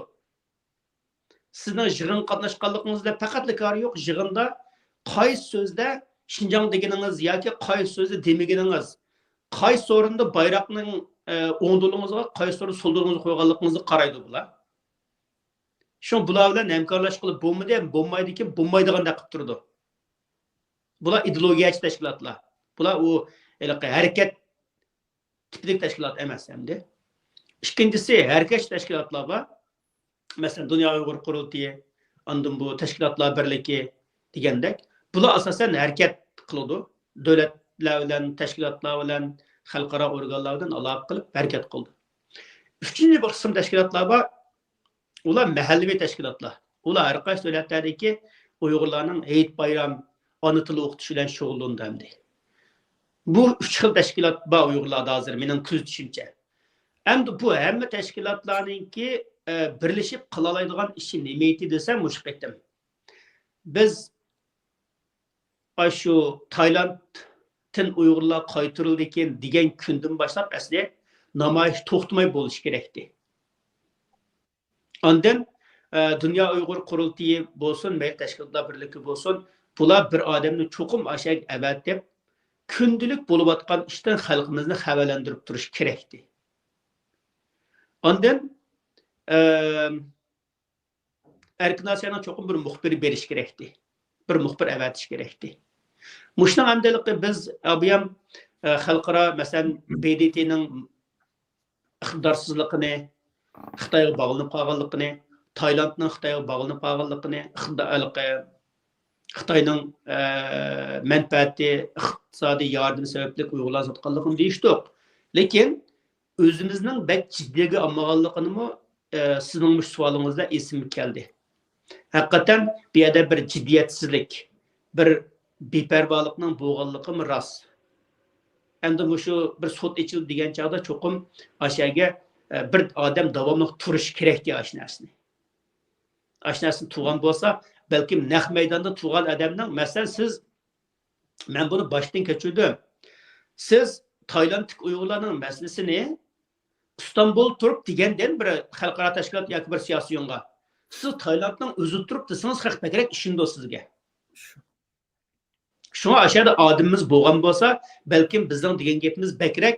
سىزنىڭ يىغىنغا قاتناشقانلىقىڭىز بىلەن پەقەتلا كارى يوق. يىغىندا قايسى سۆزدە شىنجاڭ دېگىنىڭىز ياكى قايسى سۆزدە دېمىگىنىڭىز، قايسى ئورۇندا بايراقنىڭ، ئە، ئوڭ دولىڭىزغا، قايسى ئورۇندا سول دولىڭىزغا قويغانلىقىڭىزغا قارايدۇ بۇلار. شۇڭا بۇلار بىلەن ھەمكارلاشقىلى بولمىدى، بولمايدىكەن، بولمايدىغاندەك قىلىپ تۇرىدۇ. بۇلار ئىدېئولوگىيەچى تەشكىلاتلار. بۇلار ئۇ ھېلىقى ھەرىكەت تىپىدىكى تەشكىلات ئەمەس ئەمدى. ئىككىنچىسى، ھەرىكەتچى تەشكىلاتلار بار. مەسىلەن، دۇنيا ئۇيغۇر قۇرۇلتىيى، ئاندىن بۇ تەشكىلاتلار بىرلىكى دېگەندەك. بۇلار ئاساسەن ھەرىكەت قىلىدۇ. دۆلەتلەر بىلەن، تەشكىلاتلار بىلەن، خەلقئارا ئورگانلار بىلەن ئالاقە قىلىپ ھەرىكەت قىلىدۇ. ئۈچىنچى بىر قىسىم تەشكىلاتلار بار. ئۇلار مەھەللىۋى تەشكىلاتلار. ئۇلار ھەر قايسى دۆلەتلەردىكى ئۇيغۇرلارنىڭ ھېيت-بايرام، ئانا تىلى ئوقۇتۇش بىلەن شۇغۇللىنىدۇ ئەمدى. بۇ ئۈچ خىل تەشكىلات بار ئۇيغۇرلار ھازىر، مېنىڭ كۆزىتىشىمچە. ئەمدى بۇ ھەممە تەشكىلاتلارنىڭكى، ئە، بىرلىشىپ قىلالايدىغان ئىشى نېمە ئىدى دېسە، مۇشۇ قېتىم. بىز ئاشۇ تايلاندتىن ئۇيغۇرلار قايتۇرۇلىدىكەن دېگەن كۈندىن باشلاپ ئەسلى نامايىش توختىماي بولۇشى كېرەكتى. ئاندىن، ئە، دۇنيا ئۇيغۇر قۇرۇلتىيى بولسۇن، مەيلى تەشكىلاتلار بىرلىكى بولسۇن، بۇلار بىر ئادەمنى چوقۇم ئاشۇ يەرگە ئەۋەتىپ، كۈندىلىك بولۇۋاتقان ئىشتىن خەلقىمىزنى خەۋەرلەندۈرۈپ تۇرۇشى كېرەكتى. ئاندىن، ئە، ئەركىن ئاسىيانىڭ چوقۇم بىر مۇخبىرى بېرىشى كېرەكتى. بىر مۇخبىر ئەۋەتىشى كېرەكتى. مۇشۇنىڭ ئەمدىلىكى بىز، ئە، بۇيام، ئە، خەلقئارا، مەسىلەن، ب د ت نىڭ ئىقتىدارسىزلىقىنى، خىتايغا باغلىنىپ قالغانلىقىنى، تايلاندنىڭ خىتايغا باغلىنىپ قالغانلىقىنى، ئىقتىدا-، ھېلىقى خىتاينىڭ، ئە، مەنپەئەتى، ئىقتىسادىي ياردىمى سەۋەبلىك ئۇيغۇرلارنى ساتقانلىقىنى دېيىشتۇق. لېكىن ئۆزىمىزنىڭ بەك جىددىيگە ئالمىغانلىقىنىمۇ، ئە، سىزنىڭ مۇشۇ سوئالىڭىزدا ئېسىمگە كەلدى. ھەقىقەتەن بۇ يەردە بىر جىددىيەتسىزلىك، بىر بىپەرۋالىقنىڭ بولغانلىقىمۇ راست. ئەمدى مۇشۇ بىر سوت ئېچىلدى دېگەن چاغدا چوقۇم ئاشۇ يەرگە، ئە، بىر ئادەم داۋاملىق تۇرۇشى كېرەكتى ئاشۇ نەرسىنى. ئاشۇ نەرسىنى تۇغان بولسا، بەلكىم نەق مەيداندا تۇغان ئادەمنىڭ، مەسىلەن، سىز، مەن بۇنى باشتىن كەچۈردۈم. سىز تايلاندتىكى ئۇيغۇرلارنىڭ مەسىلىسىنى ئىستانبۇل تۇرۇپ دېگەندىن بىر خەلقئارا تەشكىلات ياكى بىر سىياسىي يىغىنغا، سىز تايلاندنىڭ ئۆزى تۇرۇپ دېسىڭىز، خەق بەكرەك ئىشىنىدۇ سىزگە. شۇڭا ئاشۇ يەردە ئادىمىمىز بولغان بولسا، بەلكىم بىزنىڭ دېگەن گېپىمىز بەكرەك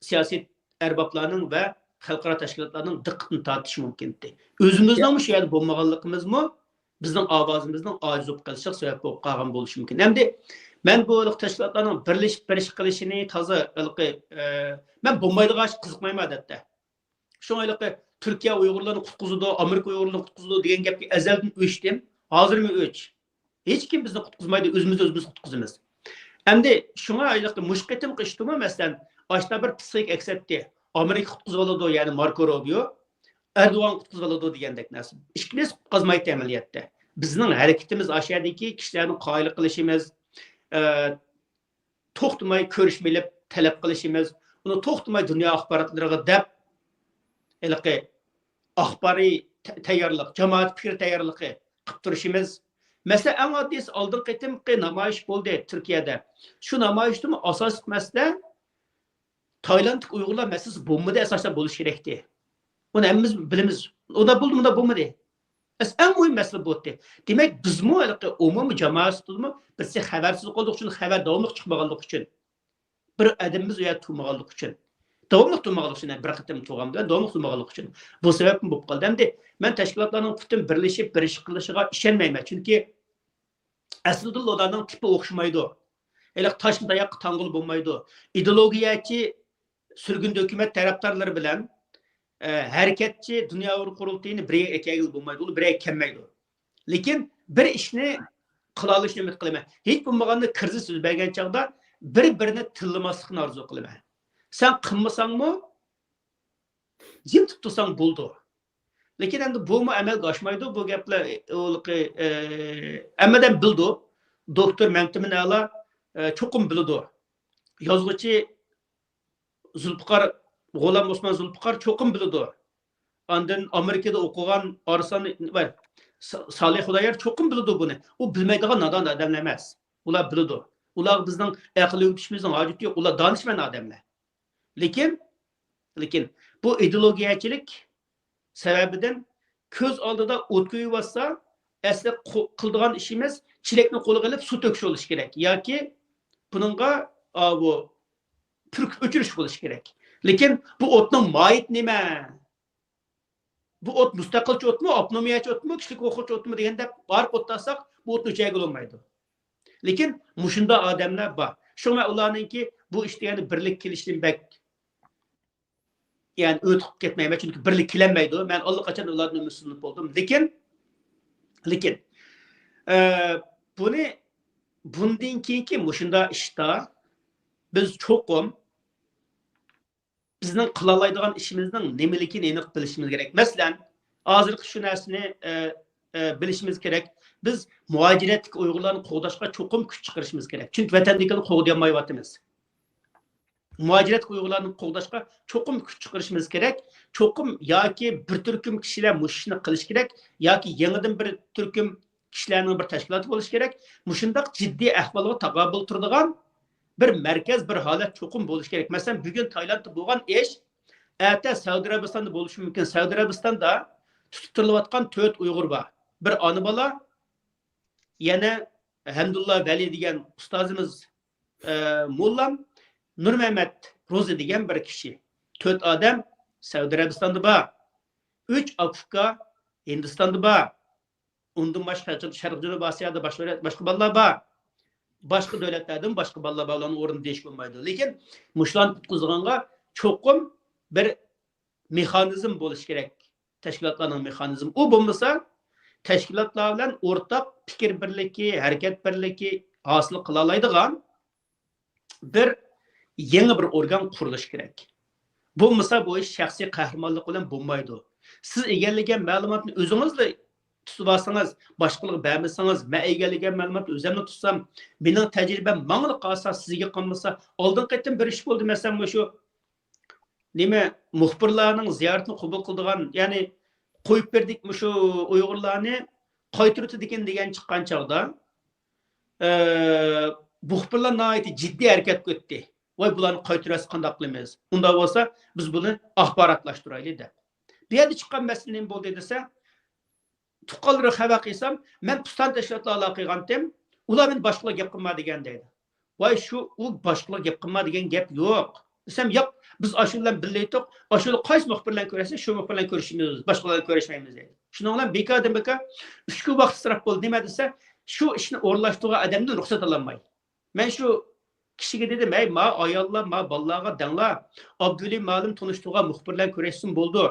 سىياسىي ئەربابلارنىڭ ۋە خەلقئارا تەشكىلاتلارنىڭ دىققىتىنى تارتىشى مۇمكىنتى. ئۆزىمىزنىڭمۇ شۇ يەردە بولمىغانلىقىمىزمۇ بىزنىڭ ئاۋازىمىزنىڭ ئاجىز بولۇپ قېلىشىغا سەۋەب بولۇپ قالغان بولۇشى مۇمكىن. ئەمدى مەن بۇ تەشكىلاتلارنىڭ بىرلىشىپ بىر ئىش قىلىشىنى تازا ھېلىقى، ئە، مەن بولمايدىغان ئىشقا قىزىقمايمەن ئادەتتە. شۇڭا ھېلىقى تۈركىيە ئۇيغۇرلىرىنى قۇتقۇزىدۇ، ئامېرىكا ئۇيغۇرلىرىنى قۇتقۇزىدۇ دېگەن گەپكە ئەزەلدىن ئۆچتۈم. ھازىرمۇ ئۆچ. ھېچكىم بىزنى قۇتقۇزمايدۇ، ئۆزىمىز ئۆزىمىزنى قۇتقۇزىمىز. ئەمدى شۇڭا ھېلىقى مۇشۇ قېتىمقى ئىشتىمۇ، مەسىلەن، ئاشۇنداق بىر پىسخىك ئەكس ئەتتى. ئامېرىكا قۇتقۇزۇۋالىدۇ، يەنى ماركو روبىيو. ئەردوغان قۇتقۇزۇۋالىدۇ دېگەندەك نەرسە. ئىككىلىسى قۇتقازمايتتى ئەمەلىيەتتە. بىزنىڭ ھەرىكىتىمىز ئاشۇ يەردىكى كىشىلەرنى قايىل قىلىشىمىز، ئە، توختىماي كۆرۈشمە ئېلىپ تەلەپ قىلىشىمىز، ئۇنى توختىماي دۇنيا ئاخباراتلىرىغا دەپ، ھېلىقى ئاخبارىي تە-، تەييارلىق، جامائەت پىكرى تەييارلىقى قىلىپ تۇرۇشىمىز. مەسىلەن، ئەڭ ئاددىيسى، ئالدىنقى قېتىمقى نامايىش بولدى تۈركىيەدە. شۇ نامايىشتىمۇ ئاساسلىق مەسىلە تايلاندتىكى ئۇيغۇرلار مەسىلىسى بولمىدى، ئاساسەن بولۇشى كېرەكتى. ئۇنى ھەممىمىز بىلىمىز. ئۇنداق بولدى، مۇنداق بولمىدى. ئەس-، ئەڭ مۇھىم مەسىلە بۇ ئىدى. دېمەك، بىزمۇ ھېلىقى ئومۇمىي جامائەت سۈپىتىدىمۇ بىرسى خەۋەرسىز قالدۇق، شۇنى خەۋەر داۋاملىق چىقمىغانلىقى ئۈچۈن. بىر ئادەممىز ئۇ يەردە تۇرمىغانلىقى ئۈچۈن. داۋاملىق تۇرمىغانلىقى ئۈچۈن، بىر قېتىم تۇرغان بىلەن داۋاملىق تۇرمىغانلىقى ئۈچۈن. بۇ سەۋەبتىن بولۇپ قالدى. ئەمدى مەن تەشكىلاتلارنىڭ پۈتۈن بىرلىشىپ، بىر ئىش قىلىشىغا ئىشەنمەيمەن. چۈنكى ئەسلىدىلا ئۇلارنىڭ تىپى ئوخشىمايدۇ. ھېلىقى تاشنى تاياققا تاڭغىلى بولمايدۇ. ئىدېئولوگىيەچى سۈرگۈندە ھۆكۈمەت تەرەپدارلىرى بىلەن، ئە، ھەرىكەتچى دۇنيا ئۇيغۇر قۇرۇلتىيىنى بىر يەرگە ئەكەلگىلى بولمايدۇ، ئۇلار بىر يەرگە كەلمەيدۇ. لېكىن بىر ئىشنى قىلالىشىنى ئۈمىد قىلىمەن. ھېچ بولمىغاندا كىرىزىس يۈز بەرگەن چاغدا بىر-بىرىنى تىللىماسلىقىنى ئارزۇ قىلىمەن. سەن قىلمىساڭمۇ، جىم تۇتۇپ تۇرساڭ بولىدۇ. لېكىن ئەمدى بۇمۇ ئەمەلگە ئاشمايدۇ، بۇ گەپلەر، ئۇلىقى، ئە، ھەممە ئادەم بىلىدۇ. دوكتور مەمتىمىن ئەلا، ئە، چوقۇم بىلىدۇ. يازغۇچى زۇلپىقار، غۇلام ئوسمان زۇلپىقار چوقۇم بىلىدۇ. ئاندىن ئامېرىكىدا ئوقۇغان ئارسلان، ۋە سا-، سالىھ خۇدايار چوقۇم بىلىدۇ بۇنى. ئۇ بىلمەيدىغان نادان ئادەملەر ئەمەس. ئۇلار بىلىدۇ. ئۇلارغا بىزنىڭ ئەقىل ئۆگىتىشىمىزنىڭ ھاجىتى يوق. ئۇلار دانىشمەن ئادەملەر. لېكىن، لېكىن بۇ ئىدېئولوگىيەچىلىك سەۋەبىدىن كۆز ئالدىدا ئوت كۆيۈۋاتسا، ئەسلى قو-، قىلىدىغان ئىشىمىز چېلەكنى قولىغا ئېلىپ سۇ تۆكۈش بولۇشى كېرەك. ياكى بۇنىڭغا، ئاۋۇ، پۈركۈپ ئۆچۈرۈش بولۇشى كېرەك. لېكىن بۇ ئوتنىڭ ماھىيىتى نېمە؟ بۇ ئوت مۇستەقىلچى ئوتمۇ، ئاپتونومىيەچى ئوتمۇ، كىشىلىك ھوقۇقچى ئوتمۇ دېگەندەك بارىپ ئوت تارتساق، بۇ ئوتنى ئۆچۈرگىلى بولمايدۇ. لېكىن مۇشۇنداق ئادەملەر بار. شۇڭا ئۇلارنىڭكى بۇ ئىشتا يەنە بىرلىككە كېلىشىدىن بەك، يەنى ئۆتۈپ كەتمەيمەن، چۈنكى بىرلىككە كېلەلمەيدۇ. مەن ئاللىقاچان ئۇلاردىن ئۈمىدسىزلىنىپ بولدۇم. لېكىن، لېكىن، ئە، بۇنى، بۇندىن كېيىنكى مۇشۇنداق ئىشتا بىز چوقۇم بىزنىڭ قىلالايدىغان ئىشىمىزنىڭ نېمىلىكىنى ئېنىق بىلىشىمىز كېرەك. مەسىلەن، ھازىرقى شۇ نەرسىنى، ئە، ئە، بىلىشىمىز كېرەك. بىز مۇھاجىرەتتىكى ئۇيغۇرلارنى قوغداشقا چوقۇم كۈچ چىقىرىشىمىز كېرەك. چۈنكى ۋەتەندىكىنى قوغدىيالمايۋاتىمىز. مۇھاجىرەتتىكى ئۇيغۇرلارنى قوغداشقا چوقۇم كۈچ چىقىرىشىمىز كېرەك. چوقۇم ياكى بىر تۈركۈم كىشىلەر مۇشۇ ئىشنى قىلىشى كېرەك، ياكى يېڭىدىن بىر تۈركۈم كىشىلەرنىڭ بىر تەشكىلاتى بولۇشى كېرەك. مۇشۇنداق جىددىي ئەھۋالغا تاقابىل تۇرىدىغان بىر مەركەز، بىر ھالەت چوقۇم بولۇشى كېرەك. مەسىلەن، بۈگۈن تايلاندتا بولغان ئىش ئەتە سەئۇدى ئەرەبىستاندا بولۇشى مۇمكىن. سەئۇدى ئەرەبىستاندا تۇتۇپ تۇرۇلۇۋاتقان تۆت ئۇيغۇر بار. بىر ئانا بالا، يەنە ھەمدۇللا ۋەلى دېگەن ئۇستازىمىز، ئە، موللام، نۇرمەمەت روزى دېگەن بىر كىشى. تۆت ئادەم سەئۇدى ئەرەبىستاندا بار. ئۈچ ئاكا-ئۇكا ھىندىستاندا بار. ئۇندىن باشقا شەرقىي جەنۇبىي ئاسىيادا باشقا، باشقا بالىلار بار. باشقا دۆلەتلەردىن باشقا بالىلار بار، ئۇلارنىڭ ئورنىنى دېيىشكە بولمايدۇ. لېكىن مۇشۇلارنى قۇتقۇزىدىغانغا چوقۇم بىر مېخانىزم بولۇشى كېرەك. تەشكىلاتلارنىڭ مېخانىزمى. ئۇ بولمىسا، تەشكىلاتلار بىلەن ئورتاق پىكىر بىرلىكى، ھەرىكەت بىرلىكى ھاسىل قىلالايدىغان بىر يېڭى بىر ئورگان قۇرۇلۇشى كېرەك. بولمىسا، بۇ ئىش شەخسىي قەھرىمانلىق بىلەن بولمايدۇ. سىز ئىگىلىگەن مەلۇماتنى ئۆزىڭىزلا تۇتۇۋالسىڭىز، باشقىلارغا بەرمىسىڭىز، مەن ئىگىلىگەن مەلۇماتنى ئۆزۈملا تۇتسام، مېنىڭ تەجرىبەم ماڭىلا قالسا، سىزگە قالمىسا، ئالدىنقى قېتىم بىر ئىش بولدى، مەسىلەن، مۇشۇ نېمە، مۇخبىرلارنىڭ زىيارىتىنى قوبۇل قىلىدىغان، يەنى قويۇپ بەردۇق مۇشۇ ئۇيغۇرلارنى، قايتۇرۇۋېتىدىكەن دېگەن چىققان چاغدا، ئە، مۇخبىرلار ناھايىتى جىددىي ھەرىكەتكە ئۆتتى. ۋاي، بۇلارنى قايتۇرۇۋەتسە قانداق قىلىمىز؟ ئۇنداق بولسا، بىز بۇنى ئاخباراتلاشتۇرايلى دەپ. بۇ يەردە چىققان مەسىلە نېمە بولدى دېسە، تۇغقانلىرى خەۋەر قىلسام، مەن پۇستان تەشكىلاتلار ئالاقە قىلغانتىم، ئۇلار مېنى باشقىلار گەپ قىلما دېگەن دەيدۇ. ۋاي، شۇ، ئۇ باشقىلار گەپ قىلما دېگەن گەپ يوق. دېسەم، ياق، بىز ئاشۇ بىلەن بىللە ئىدۇق، ئاشۇ قايسى مۇخبىر بىلەن كۆرۈشسە، شۇ مۇخبىر بىلەن كۆرۈشىمىز، باشقىلار بىلەن كۆرۈشمەيمىز دەيدۇ. شۇنىڭ بىلەن بىكاردىن بىكار ئۈچ كۈن ۋاقىت ئىسراپ بولدى. نېمە دېسە، شۇ ئىشنى ئورۇنلاشتۇرغان ئادەمدىن رۇخسەت ئالالماي. مەن شۇ كىشىگە دېدىم، ھەي، ما ئاياللار، ما بالىلارغا دەڭلار، ئابدۇۋەلى مالىم تونۇشتۇرغان مۇخبىر بىلەن كۆرۈشسىمۇ بولىدۇ.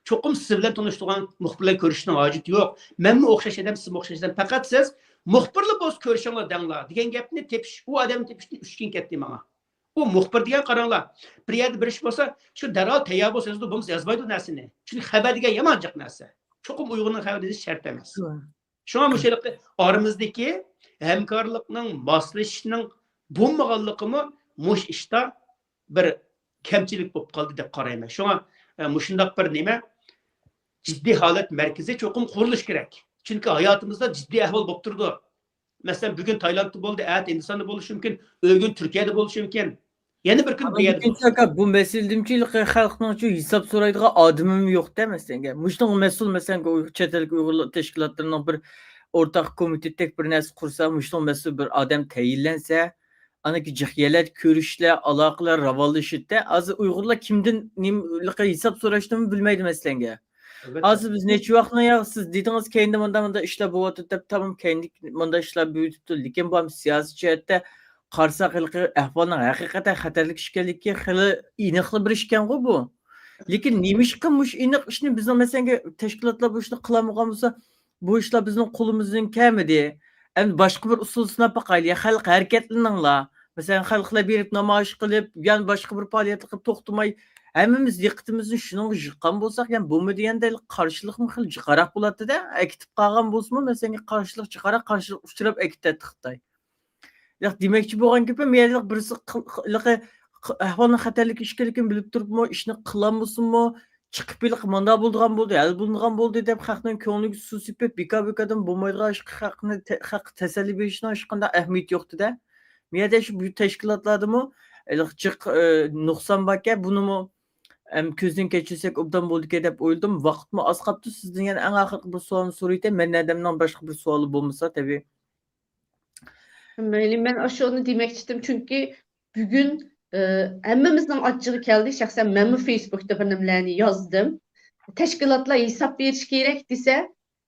چوقۇم سىز بىلەن تونۇشتۇرغان مۇخبىر بىلەن كۆرۈشۈشنىڭ ھاجىتى يوق. مەنمۇ ئوخشاش ئادەم، سىزمۇ ئوخشاش ئادەم. پەقەت سىز مۇخبىرلا بولسا كۆرۈشۈڭلار دەڭلار دېگەن گەپنى تېپىش، ئۇ ئادەمنى تېپىشتىن ئۈچ كۈن كەتتى ماڭا. ئۇ مۇخبىر دېگەن، قاراڭلار، بىر يەردە بىر ئىش بولسا، شۇ دەرھال تەييار بولسا يازىدۇ، بولمىسا يازمايدۇ نەرسىنى. چۈنكى خەۋەر دېگەن يامان جىق نەرسە. چوقۇم ئۇيغۇرنىڭ خەۋىرى دېيىش شەرت ئەمەس. شۇڭا مۇشۇ ھېلىقى ئارىمىزدىكى ھەمكارلىقنىڭ، ماسلىشىشنىڭ بولمىغانلىقىمۇ مۇشۇ ئىشتا بىر كەمچىلىك بولۇپ قالدى دەپ قارايمەن. شۇڭا، ئە، مۇشۇنداق بىر نېمە، جىددىي ھالەت مەركىزى چوقۇم قۇرۇلۇشى كېرەك. چۈنكى ھاياتىمىزدا جىددىي ئەھۋال بولۇپ تۇرىدۇ. مەسىلەن، بۈگۈن تايلاندتا بولدى، ئەتە ھىندىستاندا بولۇشى مۇمكىن، ئۆگۈن تۈركىيەدە بولۇشى مۇمكىن. يەنە بىر كۈن بۇ يەردە بولۇشى مۇمكىن. بۇ مەسىلىدىمچىلىقى خەلقنىڭچۇ ھېساب سورايدىغان ئادىمىمۇ يوق-دە، مەسىلەن. مۇشۇنىڭغا مەسئۇل، مەسىلەن، چەت ئەلدىكى ئۇيغۇر تەشكىلاتلىرىنىڭ بىر ئورتاق كومىتېتتەك بىر نەرسە قۇرسا، مۇشۇنىڭغا مەسئۇل بىر ئادەم تەيىنلەنسە، ئاندىن كېيىن جىق يەرلەردە كۆرۈشۈشلەر، ئالاقىلار راۋانلىشىدۇ-دە. ھازىر ئۇيغۇرلار كىمدىن نېمە ھېساب سوراشنىمۇ بىلمەيدۇ، مەسىلەنگە. ھازىر بىز نەچچە ۋاقىتنىڭ يا، سىز دېدىڭىز، كەينىدە مۇنداق، مۇنداق ئىشلار بولۇۋاتىدۇ دەپ، تامام كەينىدىكى مۇنداق ئىشلار بولۇۋاتىدۇ. لېكىن بۇ ھەم سىياسىي جەھەتتە قارىساق، ھېلىقى ئەھۋالنىڭ ھەقىقەتەن خەتەرلىك ئىكەنلىكى خېلى ئېنىقلا بىر ئىش ئىكەنغۇ بۇ. لېكىن نېمىشقا مۇشۇ ئېنىق ئىشنى بىزنىڭ، مەسىلەن، تەشكىلاتلار بۇ ئىشنى قىلالمىغان بولسا، بۇ ئىشلار بىزنىڭ قولىمىزدىن كەلمىدى. ئەمدى باشقا بىر ئۇسۇل سىناپ باقايلى. يا خەلق، ھەرىكەتلىنىڭلار. مەسىلەن، خەلقلەر بېرىپ نامايىش قىلىپ، يا باشقا بىر پائالىيەتلەر قىلىپ توختىماي، ھەممىمىز دىققىتىمىزنى شۇنىڭغا يىغقان بولساق، يەنى بۇمۇ دېگەندەك قارشىلىقمۇ خېلى جىقراق بولاتتى-دە. ئەكېتىپ قالغان بولسىمۇ، مەسىلەن، قارشىلىق جىقراق، قارشىلىق ئۇچراپ ئەكېتەتتى خىتاي. ياق، دېمەكچى بولغان گېپىم، يەنە بىرسى قىل-، قىل-، ھېلىقى ق-، ئەھۋالنىڭ خەتەرلىكى ئىكەنلىكىنى بىلىپ تۇرۇپمۇ، ئىشنى قىلالمىسۇنمۇ، چىقىپ ھېلىقى مانداق بولىدىغان بولدى، ھەل بولىدىغان بولدى دەپ خەقنىڭ كۆڭلىگە سۇ سېپىپ، بىكار-بىكاردىن بولمايدىغان ئىشقا خەقنى تە-، خەققە تەسەللى بېرىشنىڭ ھېچقانداق ئەھمىيىتى يوقتى-دە. مەيەردە شۇ بۇ تەشكىلاتلاردىمۇ ھېلىقى جىق، ئى، نۇقسان باركەن، بۇنىمۇ، ئەم، كۆزدىن كەچۈرسەك ئوبدان بولىدىكەن دەپ ئويلىدىم. ۋاقىتمۇ ئاز قاپتۇ. سىزدىن يەنە ئەڭ ئاخىرقى بىر سوئالنى سورايتەي. مەن ئادەمنىڭ باشقا بىر سوئالى بولمىسا، تەبىئىي. مەيلى، مەن ئاشۇنى دېمەكچىدىم، چۈنكى بۈگۈن، ئى، ھەممىمىزنىڭ ئاچچىقى كەلدى. شەخسەن مەنمۇ فېيسبۇكتا بىر نېمىلەرنى يازدىم. تەشكىلاتلار ھېساب بېرىشى كېرەك دېسە،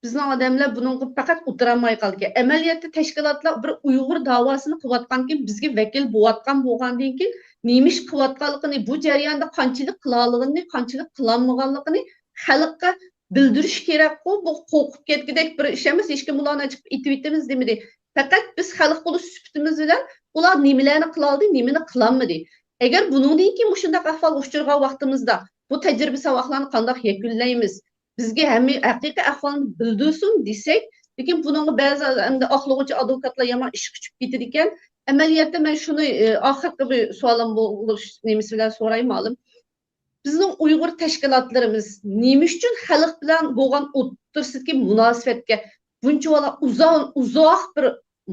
بىزنىڭ ئادەملەر بۇنىڭغا پەقەت ئولتۇرالماي قالدىكەن. ئەمەلىيەتتە تەشكىلاتلار بىر ئۇيغۇر داۋاسىنى قىلىۋاتقانكىن، بىزگە ۋەكىل بولۇۋاتقان بولغاندىن كېيىن، نېمە ئىش قىلىۋاتقانلىقىنى، بۇ جەرياندا قانچىلىك قىلالىغىنىنى، قانچىلىك قىلالمىغانلىقىنى خەلققە بىلدۈرۈش كېرەكقۇ. بۇ قورقۇپ كەتكۈدەك بىر ئىش ئەمەس. ھېچكىم بۇلارنى چىقىپ ئېيتىۋېتىمىز دېمىدى. پەقەت بىز خەلق بولۇش سۈپىتىمىز بىلەن ئۇلار نېمىلەرنى قىلالدى، نېمىنى قىلالمىدى. ئەگەر بۇنىڭدىن كېيىن مۇشۇنداق ئەھۋالغا ئۇچرىغان ۋاقتىمىزدا بۇ تەجرىبە ساۋاقلارنى قانداق يەكۈنلەيمىز؟ بىزگە ھەممە ھەقىقىي ئەھۋالنى بىلدۈرسۇن دېسەك، لېكىن بۇنىڭغا بەزى ئەمدى ئاقلىغۇچى ئادۋوكاتلار يامان ئىشقا چۈشۈپ كېتىدىكەن. ئەمەلىيەتتە مەن شۇنى، ئى، ئاخىرقى بىر سوئالىم بولۇش نېمىسى بىلەن سورايمۇ ھالىم. بىزنىڭ ئۇيغۇر تەشكىلاتلىرىمىز نېمە ئۈچۈن خەلق بىلەن بولغان ئوتتۇرىسىدىكى مۇناسىۋەتكە بۇنچىۋالا ئۇزا-، ئۇزاق بىر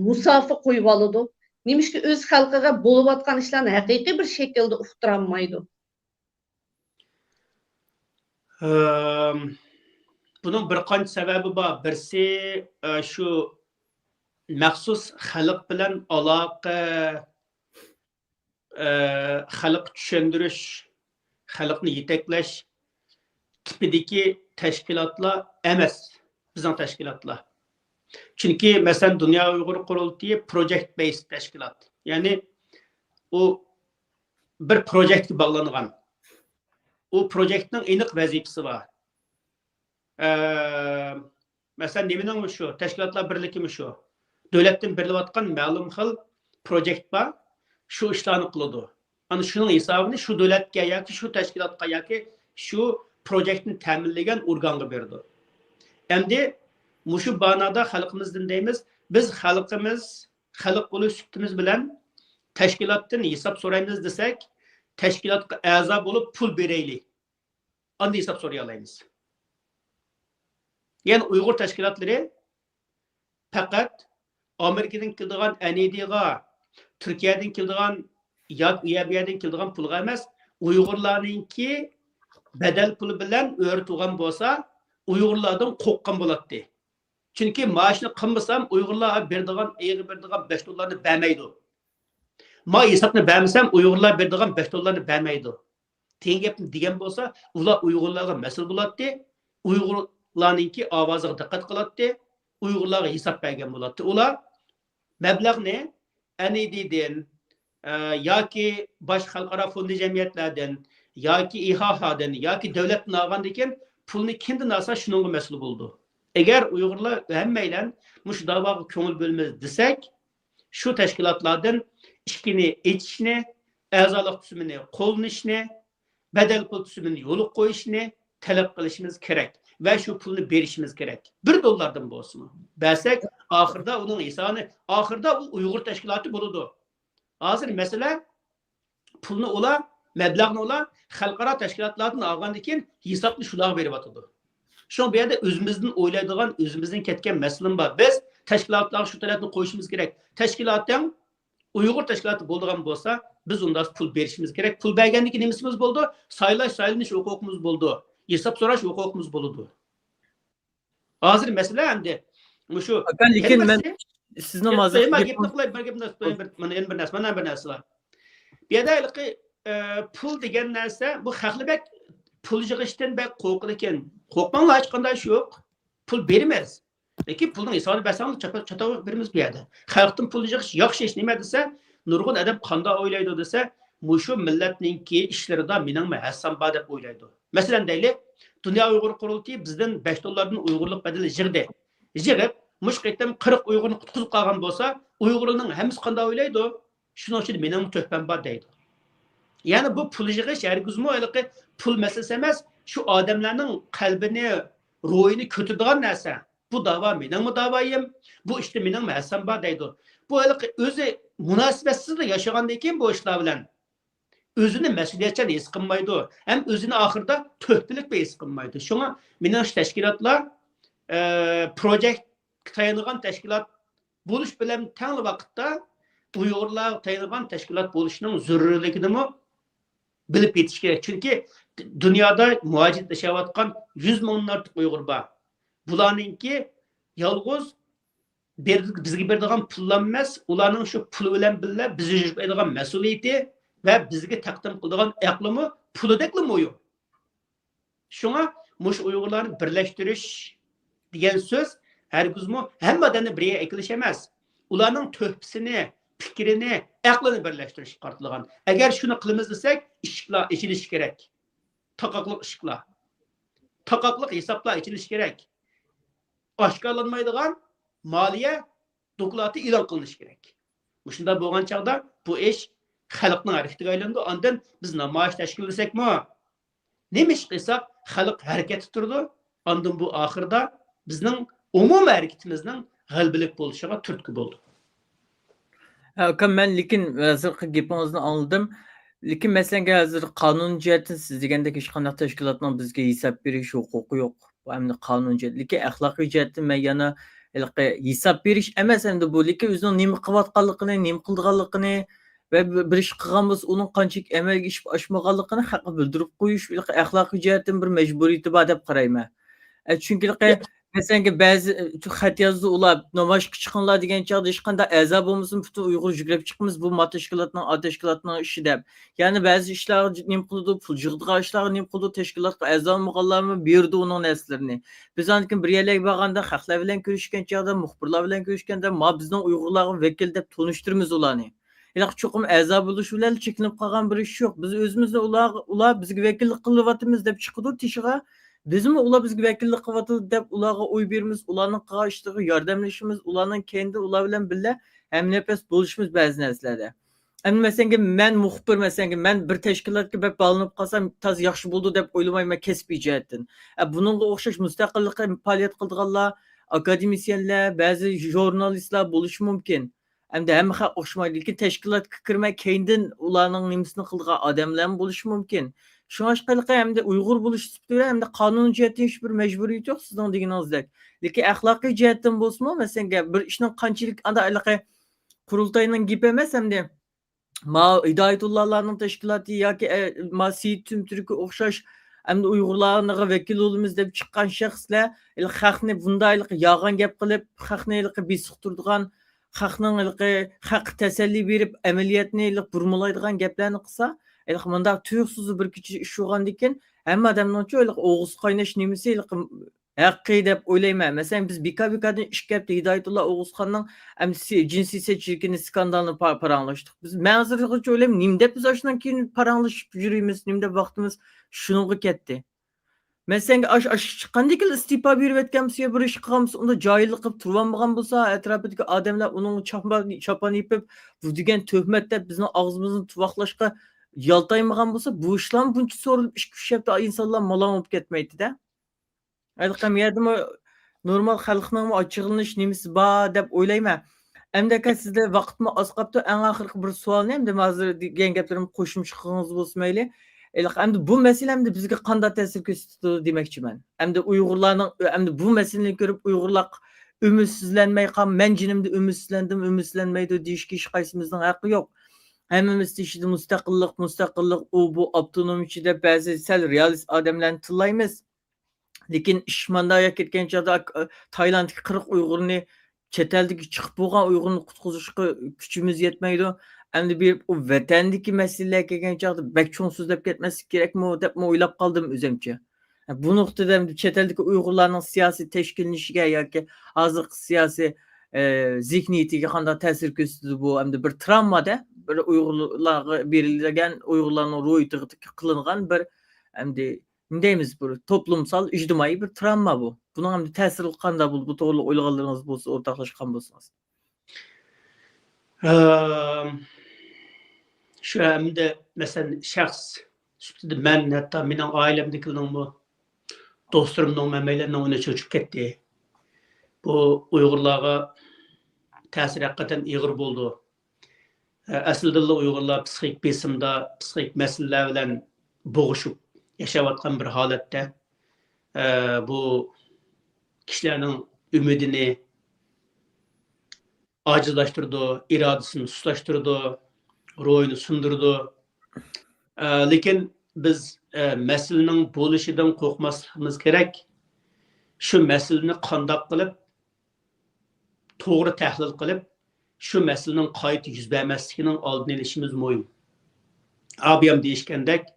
مۇساپە قويۇۋالىدۇ؟ نېمىشقا ئۆز خەلقىگە بولۇۋاتقان ئىشلارنى ھەقىقىي بىر شەكىلدە ئۇقتۇرالمايدۇ؟ ئىم، بۇنىڭ بىر قانچە سەۋەبى بار. بىرسى، ئە، شۇ مەخسۇس خەلق بىلەن ئالاقە، ئە، خەلققە چۈشەندۈرۈش، خەلقنى يېتەكلەش تىپىدىكى تەشكىلاتلار ئەمەس، بىزنىڭ تەشكىلاتلار. چۈنكى، مەسىلەن، دۇنيا ئۇيغۇر قۇرۇلتىيى پروجېكت بەيس تەشكىلات. يەنى ئۇ بىر پروجېكتكە باغلانغان. ئۇ پروجېكتنىڭ ئېنىق ۋەزىپىسى بار. ئە، مەسىلەن، نېمىنىڭمۇ شۇ، تەشكىلاتلار بىرلىكىمۇ شۇ. دۆلەتتىن بېرىلىۋاتقان مەلۇم خىل پروجېكت بار، شۇ ئىشلارنى قىلىدۇ. ئەنە شۇنىڭ ھېسابىنى شۇ دۆلەتكە ياكى شۇ تەشكىلاتقا ياكى شۇ پروجېكتنى تەمىنلىگەن ئورگانغا بېرىدۇ. ئەمدى مۇشۇ مانادا خەلقىمىزدىن دەيمىز، بىز خەلقىمىز، خەلق بولۇش سۈپىتىمىز بىلەن تەشكىلاتتىن ھېساب سورايمىز دېسەك، تەشكىلاتقا ئەزا بولۇپ پۇل بېرەيلى. ئاندىن ھېساب سورىيالايمىز. يەنى ئۇيغۇر تەشكىلاتلىرى پەقەت ئامېرىكىدىن كېلىدىغان ئەن ئى دىغا، تۈركىيەدىن كېلىدىغان ياكى ئۇ يەر بۇ يەردىن كېلىدىغان پۇلغا ئەمەس، ئۇيغۇرلارنىڭكى بەدەل پۇلى بىلەن ئۆرە تۇرغان بولسا، ئۇيغۇرلاردىن قورققان بولاتتى. چۈنكى مانا شۇنى قىلمىسام، ئۇيغۇرلار بېرىدىغان، ئېيىغا بېرىدىغان بەش دوللارنى بەرمەيدۇ. ما ھېسابنى بەرمىسەم، ئۇيغۇرلار بېرىدىغان بەش دوللارنى بەرمەيدۇ، دېگەن گەپنى دېگەن بولسا، ئۇلار ئۇيغۇرلارغا مەسئۇل بولاتتى، ئۇيغۇرلارنىڭكى ئاۋازىغا دىققەت قىلاتتى، ئۇيغۇرلارغا ھېساب بەرگەن بولاتتى. ئۇلار مەبلەغنى ئەن ئى دىدىن، ئە، ياكى باشقا خەلقئارا فوندى جەمئىيەتلەردىن، ياكى ئى ھا ھادىن، ياكى دۆلەتتىن ئالغاندىن كېيىن، پۇلنى كىمدىن ئالسا، شۇنىڭغا مەسئۇل بولىدۇ. ئەگەر ئۇيغۇرلار ھەممەيلەن مۇشۇ داۋاغا كۆڭۈل بۆلىمىز دېسەك، شۇ تەشكىلاتلاردىن ئىشىكىنى ئېچىشنى، ئەزالىق تۈزۈمىنى قوللىنىشنى، بەدەل پۇل تۈزۈمىنى يولغا قويۇشنى تەلەپ قىلىشىمىز كېرەك ۋە شۇ پۇلنى بېرىشىمىز كېرەك. بىر دوللاردىن بولسىمۇ. بەرسەك، ئاخىرىدا ئۇنىڭ ھېسابىنى، ئاخىرىدا ئۇ ئۇيغۇر تەشكىلاتى بولىدۇ. ھازىر مەسىلە، پۇلنى ئۇلار، مەبلەغنى ئۇلار خەلقئارا تەشكىلاتلاردىن ئالغاندىن كېيىن ھېسابنى شۇلارغا بېرىۋاتىدۇ. شۇڭا بۇ يەردە ئۆزىمىزدىن ئويلايدىغان، ئۆزىمىزدىن كەتكەن مەسىلىمۇ بار. بىز تەشكىلاتلارغا شۇ تەلەپنى قويۇشىمىز كېرەك. تەشكىلاتىڭ ئۇيغۇر تەشكىلاتى بولىدىغان بولسا، بىز ئۇنداق پۇل بېرىشىمىز كېرەك. پۇل بەرگەندىن كېيىن نېمىسىمىز بولىدۇ؟ سايلاش، سايلىنىش ھوقۇقىمىز بولىدۇ. ھېساب سوراش ھوقۇقىمىز بولىدۇ. ھازىر مەسىلە ئەمدى مۇشۇ ئاكا، لېكىن مەن سىزنىڭ ھازىر بىر گېپىڭىز، بىر گەپنى، بىر، مانا يەنە بىر نەرسە، مانا بىر نەرسە بار. بۇ يەردە ھېلىقى، ئە، پۇل دېگەن نەرسە، بۇ خەقلەر بەك پۇل يىغىشتىن بەك قورقىدىكەن. قورقماڭلار، ھېچقانداق ئىش يوق. پۇل بېرىمىز. لېكىن پۇلنىڭ ھېسابىنى بەرسەڭلار چاتا-، چاتاق بېرىمىز بۇ يەردە. خەلقتىن پۇل يىغىش ياخشى ئىش نېمە دېسە، نۇرغۇن ئادەم قانداق ئويلايدۇ دېسە، مۇشۇ مىللەتنىڭكى ئىشلىرىدا مېنىڭمۇ ھەسسەم بار دەپ ئويلايدۇ. مەسىلەن دەيلى، دۇنيا ئۇيغۇر قۇرۇلتىيى بىزدىن بەش دوللاردىن ئۇيغۇرلۇق بەدىلى يىغدى. يىغىپ، مۇشۇ قېتىم قىرىق ئۇيغۇرنى قۇتقۇزۇپ قالغان بولسا، ئۇيغۇرلارنىڭ ھەممىسى قانداق ئويلايدۇ؟ شۇنىڭ ئۈچۈن مېنىڭمۇ تۆھپەم بار دەيدۇ. يەنى بۇ پۇل يىغىش ھەرگىزمۇ ھېلىقى پۇل مەسىلىسى ئەمەس، شۇ ئادەملەرنىڭ قەلبىنى، روھىنى كۆتۈرىدىغان نەرسە. بۇ داۋا مېنىڭمۇ داۋايىم، بۇ ئىشتا مېنىڭمۇ ھەسسەم بار دەيدۇ. بۇ ھېلىقى ئۆزى مۇناسىۋەتسىزلا ياشىغاندىن كېيىن بۇ ئىشلار بىلەن ئۆزىنى مەسئۇلىيەتچان ھېس قىلمايدۇ، ھەم ئۆزىنى ئاخىرىدا تۆھپىلىك ھېس قىلمايدۇ. شۇڭا مېنىڭچە تەشكىلاتلار، ئە، پروجېكتقا تايىنىدىغان تەشكىلات بولۇش بىلەن تەڭلا ۋاقىتتا ئۇيغۇرلارغا تايىنىدىغان تەشكىلات بولۇشنىڭ زۆرۈرلۈكىنىمۇ بىلىپ يېتىش كېرەك. چۈنكى دۇنيادا مۇھاجىرەتتە ياشاۋاتقان يۈز مىڭدىن ئارتۇق ئۇيغۇر بار. بۇلارنىڭكى يالغۇز بىر-، بىزگە بېرىدىغان پۇللا ئەمەس، ئۇلارنىڭ شۇ پۇلى بىلەن بىللە بىز يۈرۈشەيدىغان مەسئۇلىيىتى ۋە بىزگە تەقدىم قىلىدىغان ئەقلىمۇ پۇلىدەكلا مۇھىم. شۇڭا مۇشۇ ئۇيغۇرلارنى بىرلەشتۈرۈش دېگەن سۆز ھەرگىزمۇ ھەممە ئادەمنى بىر يەرگە ئەكېلىش ئەمەس. ئۇلارنىڭ تۆھپىسىنى، پىكرىنى، ئەقلىنى بىرلەشتۈرۈشكە قارىتىلغان. ئەگەر شۇنى قىلىمىز دېسەك، ئىشىكلار ئېچىلىشى كېرەك. تاقاقلىق ئىشىكلار. تاقاقلىق ھېسابلار ئېچىلىشى كېرەك. ئاشكارىلانمايدىغان مالىيە دوكلاتى ئېلان قىلىنىشى كېرەك. مۇشۇنداق بولغان چاغدا بۇ ئىش خەلقنىڭ ھەرىكىتىگە ئايلىنىدۇ. ئاندىن بىز نامايىش تەشكىللىسەكمۇ، نېمە ئىش قىلساق خەلق ھەرىكەتتە تۇرىدۇ. ئاندىن بۇ ئاخىرىدا بىزنىڭ ئومۇمىي ھەرىكىتىمىزنىڭ غەلىبىلىك بولۇشىغا تۈرتكە بولىدۇ. ھە، ئاكام، مەن لېكىن ھازىرقى گېپىڭىزنى ئاڭلىدىم. لېكىن مەسىلەن، ھازىر قانۇن جەھەتتىن سىز دېگەندەك ھېچقانداق تەشكىلاتنىڭ بىزگە ھېساب بېرىش ھوقۇقى يوق. بۇ ئەمدى قانۇن جەھەت، لېكىن ئەخلاقىي جەھەتتىن مەن يەنە ھېلىقى ھېساب بېرىش ئەمەس ئەمدى بۇ، لېكىن ئۆزىنىڭ نېمە قىلىۋاتقانلىقىنى، نېمە قىلىدىغانلىقىنى ۋە بىر، بىر ئىش قىلغان بولسا ئۇنىڭ قانچىلىك ئەمەلگە ئېشىپ ئاشمىغانلىقىنى خەققە بىلدۈرۈپ قويۇش ھېلىقى ئەخلاقىي جەھەتتىن بىر مەجبۇرىيىتى بار دەپ قارايمەن. ئە، چۈنكى ھېلىقى مەسىلەن، بەزى، ئە، خەت يازدى ئۇلار، نامايىشقا چىقىڭلار دېگەن چاغدا ھېچقانداق ئەزا بولمىسۇن، پۈتۈن ئۇيغۇر يۈگۈرۈپ چىقىمىز، بۇ ما تەشكىلاتنىڭ، ئا تەشكىلاتنىڭ ئىشى دەپ. يەنى بەزى ئىشلارغا نېمە قىلىدۇ، پۇل يىغىدىغان ئىشلارغا نېمە قىلىدۇ، تەشكىلاتقا ئەزا بولمىغانلارمۇ بېرىدۇ ئۇنىڭ نەرسىلىرىنى. بىز ئاندىن كېيىن بىر يەرلەرگە بارغاندا، خەقلەر بىلەن كۆرۈشكەن چاغدا، مۇخبىرلار بىلەن كۆرۈشكەندە، ما بىزنىڭ ئۇيغۇرلارغا ۋەكىل دەپ تونۇشتۇرىمىز ئۇلارنى. ھېلىقى چوقۇم ئەزا بولۇش بىلەن چەكلىنىپ قالغان بىر ئىش يوق. بىز ئۆزىمىزنى ئۇلارغا، ئۇلار بىزگە ۋەكىللىك قىلىۋاتىمىز دەپ چىقىدۇ تېشىغا. بىزمۇ ئۇلار بىزگە ۋەكىللىك قىلىۋاتىدۇ دەپ ئۇلارغا ئوي بېرىمىز، ئۇلارنىڭ قىلغان ئىشلىرىغا ياردەملىشىمىز، ئۇلارنىڭ كەينىدە ئۇلار بىلەن بىللە ھەمنەپەس بولۇشىمىز بەزى نەرسىلەردە. ئەمدى مەسىلەنكى مەن مۇخبىر، مەسىلەنكى مەن بىر تەشكىلاتقا بەك باغلىنىپ قالسام تازا ياخشى بولىدۇ دەپ ئويلىمايمەن كەسپىي جەھەتتىن. ئە، بۇنىڭغا ئوخشاش مۇستەقىللىقتا پائالىيەت قىلىدىغانلار، ئاكادېمىسىيەنلەر، بەزى ژۇرنالىستلار بولۇشى مۇمكىن. ئەمدى ھەممە خەق ئوخشىمايدۇ، لېكىن تەشكىلاتقا كىرمەي كەينىدىن ئۇلارنىڭ نېمىسىنى قىلىدىغان ئادەملەرمۇ بولۇشى مۇمكىن. شۇڭلاشقا ھېلىقى ئەمدى ئۇيغۇر بولۇش سۈپىتى بىلەن ئەمدى قانۇن جەھەتتىن ھېچبىر مەجبۇرىيىتى يوق سىزنىڭ دېگىنىڭىزدەك. لېكىن ئەخلاقىي جەھەتتىن بولسىمۇ، مەسىلەن، بىر ئىشنىڭ قانچىلىك ئانداق ھېلىقى قۇرۇلتاينىڭ گېپى ئەمەس ئەمدى. ما ھىدايەتۇللالارنىڭ تەشكىلاتى ياكى، ئە، ما سېيىت تۈمتۈركى ئوخشاش ئەمدى ئۇيغۇرلارغا ۋەكىل بولىمىز دەپ چىققان شەخسلەر ھېلى خەقنى بۇنداق ھېلىقى يالغان گەپ قىلىپ، خەقنى ھېلىقى بېسىقتۇرىدىغان، خەقنىڭ ھېلىقى خەققە تەسەللى بېرىپ، ئەمەلىيەتنى ھېلىقى بۇرمىلايدىغان گەپلەرنى قىلسا، ھېلىقى مۇنداق تۇيۇقسىز بىر كېچە ئىش بولغاندىن كېيىن، ھەممە ئادەمنىڭچۇ ھېلىقى ئوغۇز قايناش نېمىسى ھېلىقى ھەققى دەپ ئويلايمەن. مەسىلەن، بىز بىكار-بىكاردىن ئىككى ھەپتە ھىدايەتۇللا ئوغۇزخاننىڭ ئەمدى سى-، جىنسىي سەت شىركىتىنى، سكاندالىنى پا-، پاراڭلاشتۇق. بىز، مەن ھازىرغىچە ئويلايمەن، نېمە دەپ بىز ئاشۇنىڭ كېيىن پاراڭلىشىپ يۈرىمىز، نېمە دەپ ۋاقتىمىز شۇنىڭغا كەتتى. مەن سەنگە ئاش، ئاش چىققاندىكىن ئىستېپا بېرىۋەتكەن بولسا يا بىر ئىش قىلغان بولسا، ئۇندا جاھىللىق قىلىپ تۇرۇۋالمىغان بولسا، ئەتراپىدىكى ئادەملەر ئۇنىڭغا چاپان، چاپان يېپىپ، بۇ دېگەن تۆھمەت دەپ بىزنىڭ ئاغزىمىزنى تۇۋاقلاشقا يالتايمىغان بولسا، بۇ ئىشلارمۇ بۇنچە سورۇلۇپ ئىككى-ئۈچ ھەپتە ئىنسانلار مالاڭ بولۇپ كەتمەيتتى-دە. ھېلىقى يەردىمۇ نورمال خەلقنىڭمۇ ئاچچىقلىنىش نېمىسى بار دەپ ئويلايمەن. ئەمدى ئاكا، سىزدە ۋاقىتمۇ ئاز قاپتۇ. ئەڭ ئاخىرقى بىر سوئالنى ئەمدى ھازىر دېگەن گەپلىرىمگە قوشۇمچە قىلغىنىڭىز بولسا مەيلى. ھېلىقى ئەمدى بۇ مەسىلە ئەمدى بىزگە قانداق تەسىر كۆرسىتىدۇ دېمەكچىمەن. ئەمدى ئۇيغۇرلارنىڭ، ئەمدى بۇ مەسىلىنى كۆرۈپ ئۇيغۇرلار ئۈمىدسىزلەنمەي قال-، مەن جېنىمدا ئۈمىدسىزلەندىم، ئۈمىدسىزلەنمەيدۇ دېيىشكە ھېچقايسىمىزنىڭ ھەققى يوق. ھەممىمىز تېشىدا مۇستەقىللىق، مۇستەقىللىق، ئۇ بۇ ئاپتونومچى دەپ بەزى سەل رېئالىست ئادەملەرنى تىللايمىز. لېكىن ئىش مانداق يەپ كەتكەن چاغدا، ئاك-، تايلاندتىكى قىرىق ئۇيغۇرنى چەت ئەلدىكى چىقىپ بولغان ئۇيغۇرنى قۇتقۇزۇشقا كۈچىمىز يەتمەيدۇ. ئەمدى بېرىپ ئۇ ۋەتەندىكى مەسىلىلەر كەلگەن چاغدا بەك چوڭ سۆزلەپ كەتمەسلىك كېرەكمۇ دەپمۇ ئويلاپ قالدىم ئۆزۈمچە. بۇ نۇقتىدا ئەمدى چەت ئەلدىكى ئۇيغۇرلارنىڭ سىياسىي تەشكىللىنىشىگە ياكى ھازىرقى سىياسىي، ئە، زېھنىيىتىگە قانداق تەسىر كۆرسىتىدۇ بۇ؟ ئەمدى بىر تىراۋمادە، بىر ئۇيغۇرلارغا بېرىلگەن، ئۇيغۇرلارنىڭ روھىيىتىگە قىلىنغان بىر ئەمدى نېمە دەيمىز، بىر توپلۇمسال، ئىجتىمائىي بىر تىراۋما بۇ. بۇنىڭ ئەمدى تەسىرى قانداق بولىدۇ؟ بۇ توغرىلىق ئويلىغانلىرىڭىز بولسا ئورتاقلاشقان بولسىڭىز. ئەم، شۇ ئەمدى، مەسىلەن، شەخس سۈپىتىدە مەن، ھەتتا مېنىڭ ئائىلەمدىكىلەرنىڭمۇ، دوستلىرىمنىڭ، ھەممەيلەننىڭ ئۈنى چۆچۈپ كەتتى. بۇ ئۇيغۇرلارغا تەسىرى ھەقىقەتەن ئېغىر بولىدۇ. ئەسلىدىنلا ئۇيغۇرلار پسىخىك بېسىمدا، پسىخىك مەسىلىلەر بىلەن بوغۇشۇپ ياشاۋاتقان بىر ھالەتتە، بۇ كىشىلەرنىڭ ئۈمىدىنى ئاجىزلاشتۇرىدۇ، ئىرادىسىنى سۇسلاشتۇرىدۇ، روھىنى سۇندۇرىدۇ. لېكىن بىز مەسىلىنىڭ بولۇشىدىن قورقماسلىقىمىز كېرەك. شۇ مەسىلىنى قانداق قىلىپ توغرا تەھلىل قىلىپ، شۇ مەسىلىنىڭ قايتا يۈز بەرمەسلىكىنىڭ ئالدىنى ئېلىشىمىز مۇھىم. ئابىيام دېيىشكەندەك،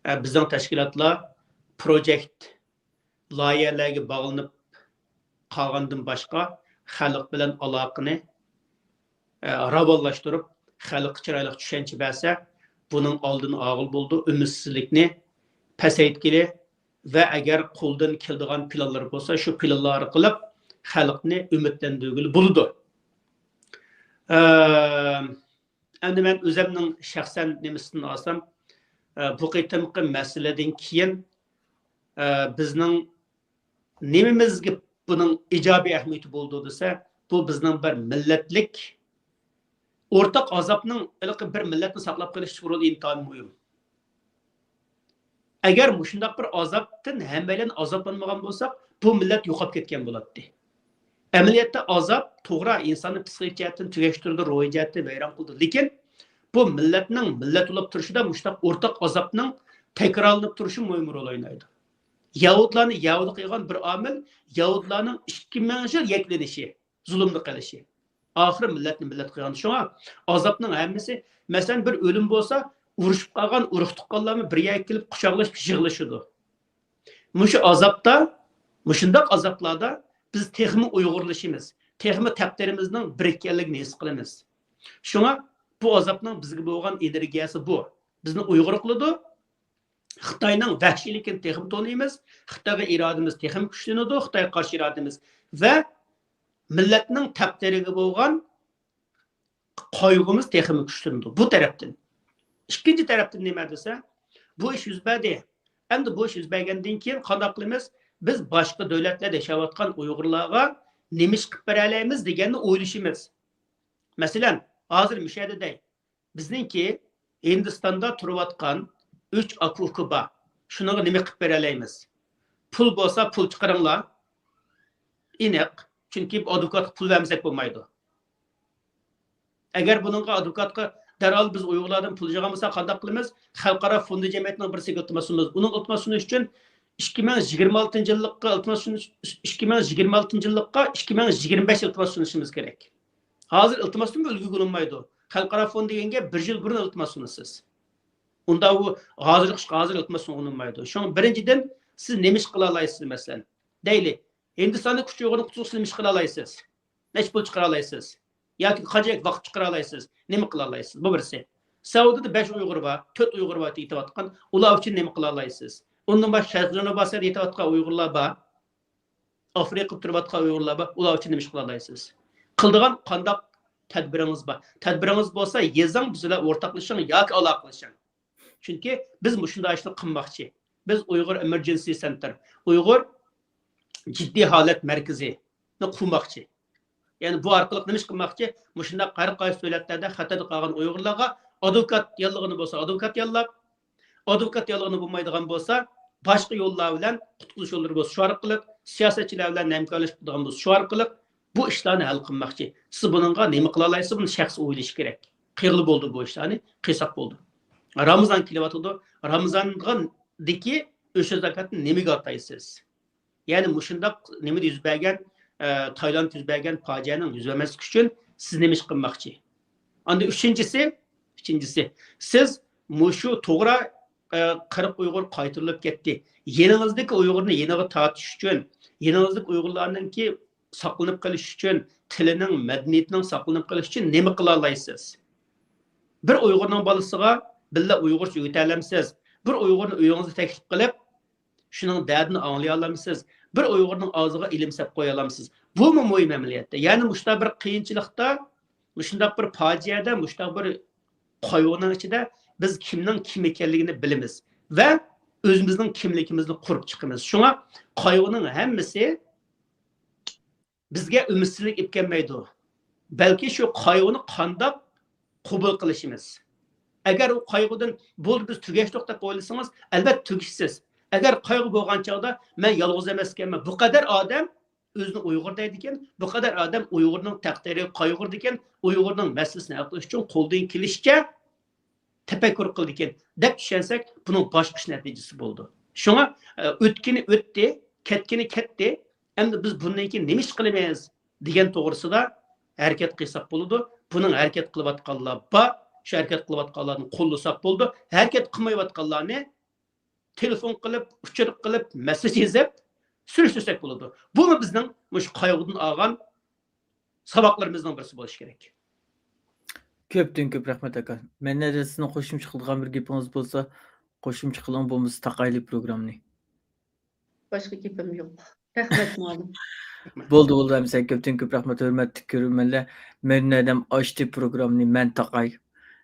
ئە، بىزنىڭ تەشكىلاتلار پروجېكت، لايىھەلەرگە باغلىنىپ قالغاندىن باشقا، خەلق بىلەن ئالاقىنى، ئە، راۋانلاشتۇرۇپ، خەلققە چىرايلىق چۈشەنچە بەرسە، بۇنىڭ ئالدىنى ئالغىلى بولىدۇ، ئۈمىدسىزلىكنى پەسەيتكىلى ۋە ئەگەر قولدىن كېلىدىغان پىلانلار بولسا، شۇ پىلانلار ئارقىلىق خەلقنى ئۈمىدلەندۈرگىلى بولىدۇ. ئەمدى مەن ئۆزۈمنىڭ شەخسەن نېمىسىدىن ئالسام، بۇ قېتىمقى مەسىلىدىن كېيىن، بىزنىڭ نېمىمىزگە بۇنىڭ ئىجابىي ئەھمىيىتى بولىدۇ دېسە، بۇ بىزنىڭ بىر مىللەتلىك ئورتاق ئازابنىڭ، ھېلىقى بىر مىللەتنى ساقلاپ قېلىش رولى ئىنتايىن مۇھىم. ئەگەر مۇشۇنداق بىر ئازابتىن ھەممەيلەن ئازابلانمىغان بولساق، بۇ مىللەت يوقاپ كەتكەن بولاتتى. ئەمەلىيەتتە ئازاب توغرا ئىنساننى پسىخىك جەھەتتىن تۈگەشتۈرىدۇ، روھىي جەھەتتىن ۋەيران قىلىدۇ. لېكىن بۇ مىللەتنىڭ مىللەت بولۇپ تۇرۇشىدا مۇشۇنداق ئورتاق ئازابنىڭ تەكرارلىنىپ تۇرۇشى مۇھىم رول ئوينايدۇ. يەھۇدىيلارنى يەھۇدىي قىلغان بىر ئامىل يەھۇدىيلارنىڭ ئىككى مىڭ يىل يەكلىنىشى، زۇلۇمدا قېلىشى. ئاخىرى مىللەتنى مىللەت قىلغان. شۇڭا ئازابنىڭ ھەممىسى، مەسىلەن، بىر ئۆلۈم بولسا، ئۇرۇشۇپ قالغان ئۇرۇق-تۇغقانلارمۇ بىر يەرگە كېلىپ قۇچاقلىشىپ يىغلىشىدۇ. مۇشۇ ئازابتا، مۇشۇنداق ئازابلاردا بىز تېخىمۇ ئۇيغۇرلىشىمىز، تېخىمۇ تەقدىرىمىزنىڭ بىر ئىكەنلىكىنى ھېس قىلىمىز. شۇڭا بۇ ئازابنىڭ بىزگە بولغان ئېنېرگىيەسى بۇ. بىزنى ئۇيغۇر قىلىدۇ. خىتاينىڭ ۋەھشىيلىكىنى تېخىمۇ تونۇيمىز. خىتايغا ئىرادىمىز تېخىمۇ كۈچلىنىدۇ، خىتايغا قارشى ئىرادىمىز. ۋە مىللەتنىڭ تەقدىرىگە بولغان قايغۇمىز تېخىمۇ كۈچلىنىدۇ. بۇ تەرەپتىن. ئىككىنچى تەرەپتىن نېمە دېسە، بۇ ئىش يۈز بەردى. ئەمدى بۇ ئىش يۈز بەرگەندىن كېيىن قانداق قىلىمىز؟ بىز باشقا دۆلەتلەردە ياشاۋاتقان ئۇيغۇرلارغا نېمە ئىش قىلىپ بېرەلەيمىز دېگەننى ئويلىشىمىز. مەسىلەن، ھازىر مۇشۇ يەردە دەي، بىزنىڭكى ھىندىستاندا تۇرۇۋاتقان ئۈچ ئاكا ئۇكا بار. شۇنىڭغا نېمە قىلىپ بېرەلەيمىز؟ پۇل بولسا پۇل چىقىرىڭلار. ئېنىق. چۈنكى ئادۋوكاتقا پۇل بەرمىسەك بولمايدۇ. ئەگەر بۇنىڭغا ئادۋوكاتقا دەرھال بىز ئۇيغۇرلاردىن پۇل يىغالمىساق قانداق قىلىمىز؟ خەلقئارا فوندى جەمئىيىتىنىڭ بىرسىگە ئىلتىماس سۇنىمىز. ئۇنىڭغا ئىلتىماس سۇنۇش ئۈچۈن ئىككى مىڭ يىگىرمە ئالتىنچى يىللىققا ئىلتىماس سۇنۇش، ئىككى مىڭ يىگىرمە ئالتىنچى يىللىققا ئىككى مىڭ يىگىرمە بەش ئىلتىماس سۇنۇشىمىز كېرەك. ھازىر ئىلتىماستىنمۇ ئۈلگە بولۇنمايدۇ. خەلقئارا فوند دېگەنگە بىر يىل بۇرۇن ئىلتىماس سۇنىسىز. ئۇندا ئۇ ھازىرقى ئىشقا ھازىر ئىلتىماس سۇنغىلى بولمايدۇ. شۇڭا بىرىنچىدىن، سىز نېمە ئىش قىلالايسىز، مەسىلەن؟ دەيلى، ھىندىستاندا كۈچ ئۇيغۇرنى قۇتقۇزۇش نېمە ئىش قىلالايسىز؟ نەچچە پۇل چىقىرالايسىز؟ ياكى قانچە ۋاقىت چىقىرالايسىز؟ نېمە قىلالايسىز؟ بۇ بىرسى. سەئۇدىدا بەش ئۇيغۇر بار، تۆت ئۇيغۇر بار يېتىۋاتقان. ئۇلار ئۈچۈن نېمە قىلالايسىز؟ ئۇندىن باشقا شەرقىي جەنۇبىي ئاسىيادا يېتىۋاتقان ئۇيغۇرلار بار. ئافرىقىدا تۇرۇۋاتقان ئۇيغۇرلار بار. ئۇلار ئۈچۈن نېمە ئىش قىلالايسىز؟ قىلىدىغان قانداق تەدبىرىڭىز بار؟ تەدبىرىڭىز بولسا يېزىڭ، بىز بىلەن ئورتاقلىشىڭ ياكى ئالاقىلىشىڭ. چۈنكى بىز مۇشۇنداق ئىشنى قىلماقچى. بىز ئۇيغۇر ئېمېرجېنسى سېنتىر، ئۇيغۇر جىددىي ھالەت مەركىزىنى قۇرماقچى. يەنى بۇ ئارقىلىق نېمە ئىش قىلماقچى؟ مۇشۇنداق ھەر قايسى دۆلەتلەردە خەتەردە قالغان ئۇيغۇرلارغا ئادۋوكات ياللىغىنى بولسا ئادۋوكات ياللاپ، ئادۋوكات ياللىغىنى بولمايدىغان بولسا، باشقا يوللار بىلەن، قۇتقۇزۇش يوللىرى بولسا شۇ ئارقىلىق، سىياسەتچىلەر بىلەن ھەمكارلىشىپ تۇرىدىغان بولسا شۇ ئارقىلىق بۇ ئىشلارنى ھەل قىلماقچى. سىز بۇنىڭغا نېمە قىلالايسىز؟ بۇنى شەخس ئويلىشى كېرەك. قىلغىلى بولىدۇ بۇ ئىشلارنى، قىلساق بولىدۇ. رامىزان كېلىۋاتىدۇ. رامىزاندىكى ئۆشە زاكاتنى نېمىگە ئاتايسىز؟ يەنى مۇشۇنداق نېمىدە يۈز بەرگەن، ئە، تايلانددا يۈز بەرگەن پاجىئەنىڭ يۈز بەرمەسلىكى ئۈچۈن سىز نېمە ئىش قىلماقچى؟ ئاندىن ئۈچىنچىسى، ئۈچىنچىسى، سىز مۇشۇ توغرا، ئە، قىرىق ئۇيغۇر قايتۇرۇلۇپ كەتتى. يېنىڭىزدىكى ئۇيغۇرنى يېنىغا تارتىش ئۈچۈن، يېنىڭىزدىكى ئۇيغۇرلارنىڭكى ساقلىنىپ قېلىشى ئۈچۈن، تىلىنىڭ، مەدەنىيىتىنىڭ ساقلىنىپ قېلىشى ئۈچۈن نېمە قىلالايسىز؟ بىر ئۇيغۇرنىڭ بالىسىغا بىللە ئۇيغۇرچە ئۆگىتەلەمسىز؟ بىر ئۇيغۇرنى ئۆيىڭىزگە تەكلىپ قىلىپ، شۇنىڭ دەردىنى ئاڭلىيالامسىز؟ بىر ئۇيغۇرنىڭ ئاغزىغا ئىلىم سەپ قويالامسىز؟ بۇمۇ مۇھىم ئەمەلىيەتتە. يەنى مۇشۇنداق بىر قىيىنچىلىقتا، مۇشۇنداق بىر پاجىئەدە، مۇشۇنداق بىر قايغۇنىڭ ئىچىدە بىز كىمنىڭ كىم ئىكەنلىكىنى بىلىمىز ۋە ئۆزىمىزنىڭ كىملىكىمىزنى قۇرۇپ چىقىمىز. شۇڭا قايغۇنىڭ ھەممىسى بىزگە ئۈمىدسىزلىك ئېلىپ كەلمەيدۇ. بەلكى شۇ قايغۇنى قانداق قوبۇل قىلىشىمىز. ئەگەر ئۇ قايغۇدىن، «بولدى، بىز تۈگەشتۇق» دەپ ئويلىسىڭىز، ئەلۋەتتە تۈگىشىسىز. ئەگەر قايغۇ بولغان چاغدا، «مەن يالغۇز ئەمەسكەنمەن»، بۇ قەدەر ئادەم ئۆزىنى ئۇيغۇر دەيدىكەن، بۇ قەدەر ئادەم ئۇيغۇرنىڭ تەقدىرىگە قايغۇرىدىكەن، ئۇيغۇرنىڭ مەسىلىسىنى ھەل قىلىش ئۈچۈن قولىدىن كېلىشىچە تەپەككۇر قىلىدىكەن دەپ چۈشەنسەك، بۇنىڭ باشقىچە نەتىجىسى بولىدۇ. شۇڭا، ئە، ئۆتكىنى ئۆتتى، كەتكىنى كەتتى، ئەمدى بىز بۇندىن كېيىن نېمە ئىش قىلىمىز دېگەن توغرىسىدا ھەرىكەت قىلساق بولىدۇ. بۇنىڭ ھەرىكەت قىلىۋاتقانلار بار، شۇ ھەرىكەت قىلىۋاتقانلارنى قوللىساق بولىدۇ. ھەرىكەت قىلمايۋاتقانلارنى تېلېفون قىلىپ، ئۇچۇر قىلىپ، مەسساج يېزىپ سۈرۈشتۈرسەك بولىدۇ. بۇمۇ بىزنىڭ مۇشۇ قايغۇدىن ئالغان ساۋاقلىرىمىزنىڭ بىرسى بولۇشى كېرەك. كۆپتىن كۆپ رەھمەت، ئاكا. مەننەدە سىزنىڭ قوشۇمچە قىلىدىغان بىر گېپىڭىز بولسا، قوشۇمچە قىلىڭ، بولمىسا تاقايلى پروگراممىنى. باشقا گېپىم يوق. رەھمەت، مۇئەللىم. بولدى، بولدى، ئەمىسە كۆپتىن كۆپ رەھمەت، ھۆرمەتلىك كۆرۈرمەنلەر. مەرۇن ئادەم ئاچتى پروگراممىنى، مەن تاقاي.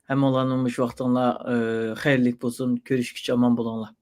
ھەممىڭلارنىڭ مۇشۇ ۋاقتىڭلار، ئى، خەيرلىك بولسۇن. كۆرۈشكىچە ئامان بولۇڭلار.